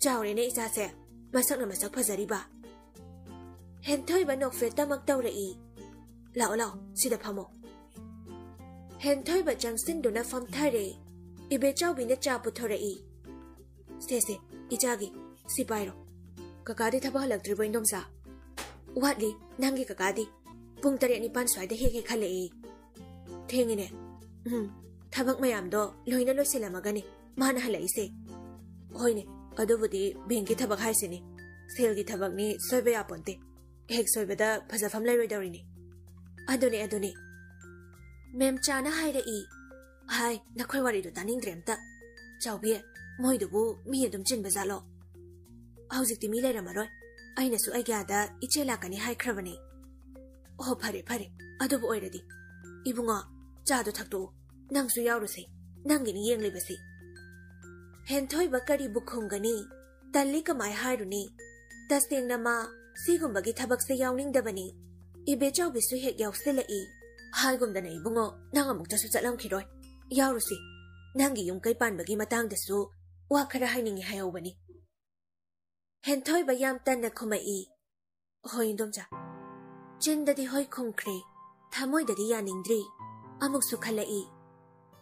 ꯆꯥꯎꯔꯦꯅꯦ ꯏꯆꯥꯁꯦ, ꯃꯁꯛꯅ ꯃꯁꯛ ꯐꯖꯔꯤꯕ꯫" ꯍꯦꯟꯊꯣꯏꯕ ꯅꯣꯛꯐꯦꯠꯇꯃꯛ ꯇꯧꯔꯛꯏ꯫ "ꯂꯥꯛꯑꯣ, ꯂꯥꯛꯑꯣ, ꯁꯤꯗ ꯐꯝꯃꯣ꯫" ꯍꯦꯟꯊꯣꯏꯕ ꯆꯪꯁꯤꯟꯗꯨꯅ ꯐꯝꯊꯔꯦ꯫ ꯏꯕꯦꯆꯥꯎꯕꯤꯅ ꯆꯥ ꯄꯨꯊꯣꯔꯛꯏ꯫ "ꯁꯦ, ꯁꯦ, ꯏꯆꯥꯒꯤ, ꯁꯤ ꯄꯥꯏꯔꯣ꯫" "ꯀꯀꯥꯗꯤ ꯊꯕꯛ ꯍꯜꯂꯛꯇ꯭ꯔꯤꯕꯣ, ꯏꯟꯗꯣꯝꯆꯥ?" "ꯋꯥꯠꯂꯤ, ꯅꯪꯒꯤ ꯀꯀꯥꯗꯤ ꯄꯨꯡ ꯇꯔꯦꯠ ꯅꯤꯄꯥꯟ ꯁ꯭ꯋꯥꯏꯗ ꯍꯦꯛ ꯍꯦꯛ ꯍꯜꯂꯛꯏ꯫" "ꯊꯦꯡꯉꯤꯅꯦ꯫" "ꯎꯝ, ꯊꯕꯛ ꯃꯌꯥꯝꯗꯣ ꯂꯣꯏꯅ ꯂꯣꯏꯁꯤꯜꯂꯝꯃꯒꯅꯤ ꯃꯥꯅ ꯍꯜꯂꯛꯏꯁꯦ꯫" "ꯍꯣꯏꯅꯦ, ꯑꯗꯨꯕꯨꯗꯤ ꯕꯦꯡꯀꯤ ꯊꯕꯛ ꯍꯥꯏꯁꯤꯅꯤ꯫ ꯁꯦꯜꯒꯤ ꯊꯕꯛꯅꯤ, ꯁꯣꯏꯕ ꯌꯥꯄꯣꯟꯇꯦ꯫ ꯍꯦꯛ ꯁꯣꯏꯕꯗ ꯐꯖꯐꯝ ꯂꯩꯔꯣꯏꯗꯧꯔꯤꯅꯤ꯫" "ꯑꯗꯨꯅꯦ, ꯑꯗꯨꯅꯦ꯫" ꯃꯦꯝꯆꯥꯅ ꯍꯥꯏꯔꯛꯏ꯫ "ꯍꯥꯏ, ꯅꯈꯣꯏ ꯋꯥꯔꯤꯗꯣ ꯇꯥꯅꯤꯡꯗ꯭ꯔꯦ ꯑꯝꯇ꯫ ꯆꯥꯎꯕꯤ, ꯃꯣꯏꯗꯨꯕꯨ ꯃꯤ ꯑꯗꯨꯝ ꯆꯤꯟꯕ ꯖꯥꯠꯂꯣ?" "ꯍꯧꯖꯤꯛꯇꯤ ꯃꯤ ꯂꯩꯔꯝꯃꯔꯣꯏ꯫ ꯑꯩꯅꯁꯨ ꯑꯩꯒꯤ ꯑꯥꯗ ꯏꯆꯦ ꯂꯥꯛꯀꯅꯤ ꯍꯥꯏꯈ꯭ꯔꯕꯅꯦ꯫" "ꯑꯣ, ꯐꯔꯦ, ꯐꯔꯦ꯫ ꯑꯗꯨꯕꯨ ꯑꯣꯏꯔꯗꯤ꯫ ꯏꯕꯨꯡꯉꯣ, ꯆꯥꯗꯣ ꯊꯛꯇꯣꯛꯎ꯫ ꯅꯪꯁꯨ ꯌꯥꯎꯔꯨꯁꯦ꯫ ꯅꯪꯒꯤꯅꯤ ꯌꯦꯡꯂꯤꯕꯁꯤ꯫" ꯍꯦꯟꯊꯣꯏꯕ ꯀꯔꯤꯕꯨ ꯈꯨꯝꯒꯅꯤ? ꯇꯜꯂꯤ, ꯀꯃꯥꯏ ꯍꯥꯏꯔꯨꯅꯤ? ꯇꯁꯦꯡꯅ ꯃꯥ ꯁꯤꯒꯨꯝꯕꯒꯤ ꯊꯕꯛꯁꯦ ꯌꯥꯎꯅꯤꯡꯗꯕꯅꯤ꯫ ꯏꯕꯦꯆꯥꯎꯕꯤꯁꯨ ꯍꯦꯛ ꯌꯥꯎꯁꯤꯜꯂꯛꯏ꯫ "ꯍꯥꯏꯒꯨꯝꯗꯅ ꯏꯕꯨꯡꯉꯣ, ꯅꯪ ꯑꯃꯨꯛꯇꯁꯨ ꯆꯠꯂꯝꯈꯤꯔꯣꯏ꯫ ꯌꯥꯎꯔꯨꯁꯤ꯫" ꯅꯪꯒꯤ ꯌꯨꯝ ꯀꯩ ꯄꯥꯟꯕꯒꯤ ꯃꯇꯥꯡꯗꯁꯨ ꯋꯥ ꯈꯔ ꯍꯥꯏꯅꯤꯡꯉꯤ ꯍꯥꯏꯍꯧꯕꯅꯤ꯫ ꯍꯦꯟꯊꯣꯏꯕ ꯌꯥꯝ ꯇꯟꯅ ꯈꯨꯝꯃꯛꯏ, "ꯍꯣꯏ, ꯏꯟꯗꯣꯝꯆꯥ꯫" ꯆꯤꯟꯗꯗꯤ ꯍꯣꯏ ꯈꯨꯝꯈ꯭ꯔꯦ, ꯊꯃꯣꯏꯗꯗꯤ ꯌꯥꯅꯤꯡꯗ꯭ꯔꯤ꯫ ꯑꯃꯨꯛꯁꯨ ꯈꯜꯂꯛꯏ,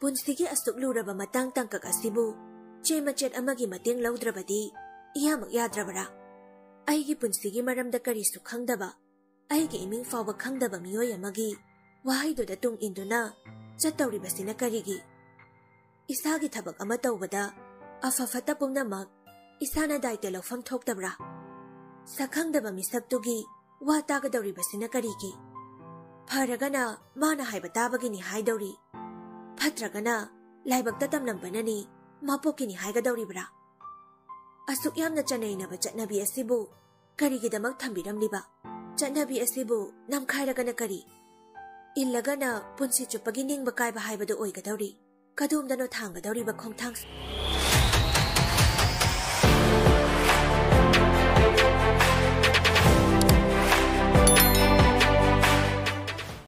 ꯄꯨꯟꯁꯤꯒꯤ ꯑꯁꯨꯛ ꯂꯨꯔꯕ ꯃꯇꯥꯡ ꯇꯥꯡꯀꯛ ꯑꯁꯤꯕꯨ ꯆꯦ ꯃꯆꯦꯠ ꯑꯃꯒꯤ ꯃꯇꯦꯡ ꯂꯧꯗ꯭ꯔꯕꯗꯤ ꯏꯌꯥꯃꯛ ꯌꯥꯗ꯭ꯔꯕꯔꯥ? ꯑꯩꯒꯤ ꯄꯨꯟꯁꯤꯒꯤ ꯃꯔꯝꯗ ꯀꯔꯤꯁꯨ ꯈꯪꯗꯕ, ꯑꯩꯒꯤ ꯏꯃꯤꯡ ꯐꯥꯎꯕ ꯈꯪꯗꯕ ꯃꯤꯑꯣꯏ ꯑꯃꯒꯤ ꯋꯥꯍꯩꯗꯨꯗ ꯇꯨꯡ ꯏꯟꯗꯨꯅ ꯆꯠꯇꯧꯔꯤꯕꯁꯤꯅ ꯀꯔꯤꯒꯤ? ꯏꯁꯥꯒꯤ ꯊꯕꯛ ꯑꯃ ꯇꯧꯕꯗ ꯑꯐ ꯐꯠꯇ ꯄꯨꯝꯅꯃꯛ ꯏꯁꯥꯅ ꯗꯥꯏꯇ ꯂꯧꯐꯝ ꯊꯣꯛꯇꯕ꯭ꯔꯥ? ꯁꯛꯈꯪꯗꯕ ꯃꯤꯁꯛꯇꯨꯒꯤ ꯋꯥ ꯇꯥꯒꯗꯧꯔꯤꯕꯁꯤꯅ ꯀꯔꯤꯒꯤ? ꯐꯔꯒꯅ ꯃꯥꯅ ꯍꯥꯏꯕ ꯇꯥꯕꯒꯤꯅꯤ ꯍꯥꯏꯗꯧꯔꯤ, ꯐꯠꯇ꯭ꯔꯒꯅ ꯂꯥꯏꯕꯛꯇ ꯇꯝꯂꯝꯕꯅꯅꯤ, ꯃꯄꯣꯛꯀꯤꯅꯤ ꯍꯥꯏꯒꯗꯧꯔꯤꯕ꯭ꯔꯥ? ꯑꯁꯨꯛ ꯌꯥꯝꯅ ꯆꯅꯩꯅꯕ ꯆꯠꯅꯕꯤ ꯑꯁꯤꯕꯨ ꯀꯔꯤꯒꯤꯗꯃꯛ ꯊꯝꯕꯤꯔꯝꯂꯤꯕ? ꯆꯠꯅꯕꯤ ꯑꯁꯤꯕꯨ ꯅꯝꯈꯥꯏꯔꯒꯅ ꯀꯔꯤ? ꯏꯜꯂꯒꯅ ꯄꯨꯟꯁꯤ ꯆꯨꯞꯄꯒꯤ ꯅꯤꯡꯕ ꯀꯥꯏꯕ ꯍꯥꯏꯕꯗꯨ ꯑꯣꯏꯒꯗꯧꯔꯤ꯫ ꯀꯗꯣꯝꯗꯅꯣ ꯊꯥꯡꯒꯗꯧꯔꯤꯕ ꯈꯣꯡꯊꯥꯡ?